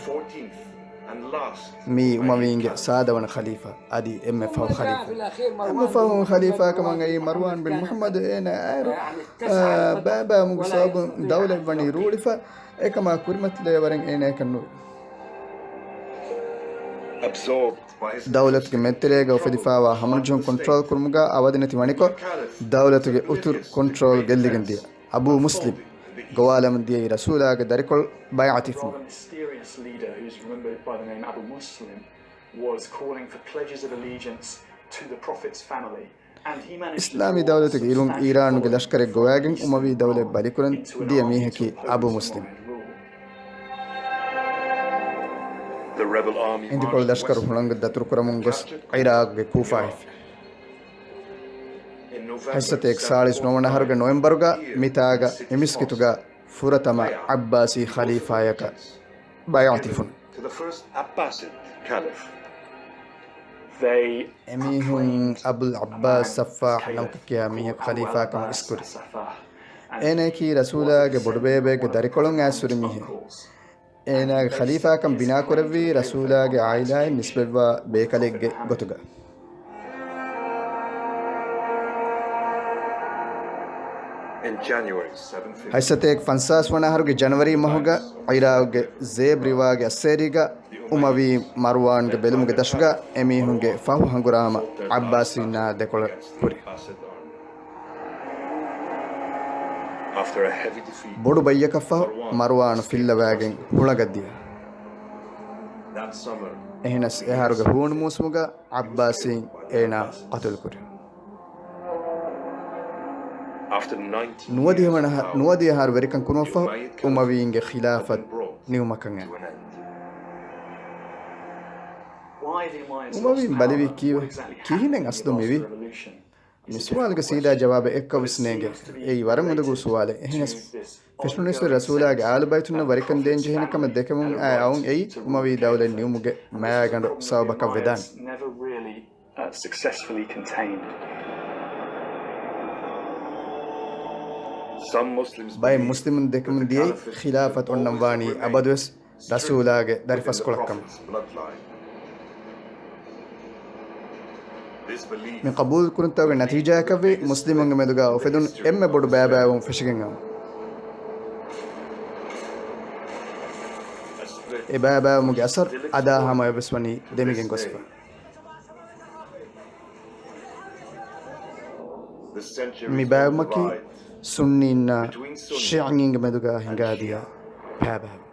މީ އުމަވީންގެ ސާދަވަނަ ޚަލީފާ، އަދި އެންމެ ފަހު ޚަލީފާ. އެންމެ ފަހު ޚަލީފާކަމަށް އައީ މަރުވާން ބިން މުޙައްމަދު. އޭނަ އޭރު، އާ، ބައިބައިވުމުގެ ސަބަބުން ދައުލަތް ވަނީ ރޫޅިފަ، އެކަމާ ކުރިމަތިލެވޭ ވަރެއް އޭނައަކަށް ނުވި. ދައުލަތުގެ މެދުތެރޭގަ އުފެދިފާވާ ހަމަނުޖެހުން ކޮންޓްރޯލް ކުރުމުގަ އަވަދިނެތި ވަނިކޮށް، ދައުލަތުގެ އުތުރު ކޮންޓްރޯލް ގެއްލިގެން ދިޔަ. އަބޫ މުސްލިމް ގޮވާލަމުން ދިޔައީ ރަސޫލާގެ ދަރިކޮޅު ބައިޢަތު ހިފުމަށް. އިސްލާމީ ދައުލަތުގެ އިރުން އީރާނުގެ ލަޝްކަރެއް ގޮވައިގެން އުމަވީ ދައުލަތުގެ އިރުން އީރާނުގެ ލަޝްކަރެއް ގޮވައިގެން ދިޔަ މީހަކީ އަބޫ މުސްލިމް. އިނދިކޮޅު ލަޝްކަރު ހުޅަނގު ދަތުރުކުރަމުން ގޮސް އިރާޤުގެ ކޫފާ ހިފި. ހައްސަތޭކަ ސާޅީސް ނުވަވަނަ އަހަރުގެ ނޮވެމްބަރުގަ މިތާގަ އެ މިސްކިތުގަ ފުރަތަމަ ޢައްބާސީ ޚަލީފާޔަކަށް ބައިޢަތު ހިފުނު. އެމީހުން އަބުލް ޢައްބާސް ސައްފާޙް ނަމަކަށް ކިޔާ މީހަކު ޚަލީފާކަމަށް އިސްކުރި. އޭނައަކީ ރަސޫލާގެ ބޮޑުބޭބެއެއްގެ ދަރިކޮޅުން އައިސްހުރި މީހެއް. އޭނާގެ ޚަލީފާކަން ބިނާކުރެއްވީ ރަސޫލާގެ ޢާއިލާއިން ނިސްބަތްވާ ބޭކަލެއްގެ ގޮތުގަ. ހައްސަތޭކަ ފަންސާސް ވަނަ އަހަރުގެ ޖަނަވަރީ މަހުގަ ޢިރާޤުގެ ޒޭބް ރިވާގެ އައްސޭރީގަ އުމަވީ މަރުވާންގެ ބެލުމުގެ ދަށުގަ އެމީހުންގެ ފަހު ހަނގުރާމަ ޢައްބާސީންނާ ދެކޮޅަށް ކުރި. ބޮޑު ބައްޔަކަށްފަހު މަރުވާނު ފިއްލަވާގެން ހުޅަނގަށް ދިޔަ. އެހެނަސް އެއަހަރުގެ ހޫނު މޫސުމުގަ ޢައްބާސީން އޭނާ ޤަތުލުކުރި. ނުވަދިހަ ވަނަ އަހަ-، ނުވަދިހަ އަހަރު ވެރިކަން ކުރުމަށްފަހު އުމަވީންގެ ޚިލާފަތް ނިމުމަކަށް އައި. އުމަވީން ބަލިވީ ކީއްވެ؟ ކިހިނެއް އަސްލު މިވީ؟ މި ސުވާލުގެ ސީދާ ޖަވާބެއް އެއްކަވެސް ނޭނގެ. އެއީ ވަރަށް އުނދަގޫ ސުވާލެއް. އެހެނަސް ފެށުނުއިސްވެ ރަސޫލާގެ އާލުބައިތުންނަށް ވަރިކަން ދޭންޖެހޭނެ ކަމަށް ދެކެމުން އައި އައުން އެއީ އުމަވީ ދައުލަތް ނިމުމުގެ މައިގަނޑު ސަބަބަކަށް ވެދާނެ. ބައެއް މުސްލިމުން ދެކެމުން ދިޔައީ ޚިލާފަތު އޮންނަން ވާނީ އަބަދުވެސް ރަސޫލާގެ ދަރިފަސްކޮޅަށްކަމަށް. މި ޤަބޫލުކުރުންތަކުގެ ނަތީޖާއަކަށްވީ މުސްލިމުންގެ މެދުގަ އުފެދުނު އެންމެ ބޮޑު ބައިބައިވުން ފެށިގެން އައުން. އެ ބައިބައިވުމުގެ އަސަރު އަދާ ހަމަޔަށްވެސް ވަނީ ދެމިގެން ގޮސްފަ. މި ބައިވުމަކީ ސުންނީންނާ ޝިޢީންގެ މެދުގަ ހިނގާދިޔަ ބައިބައިވުން.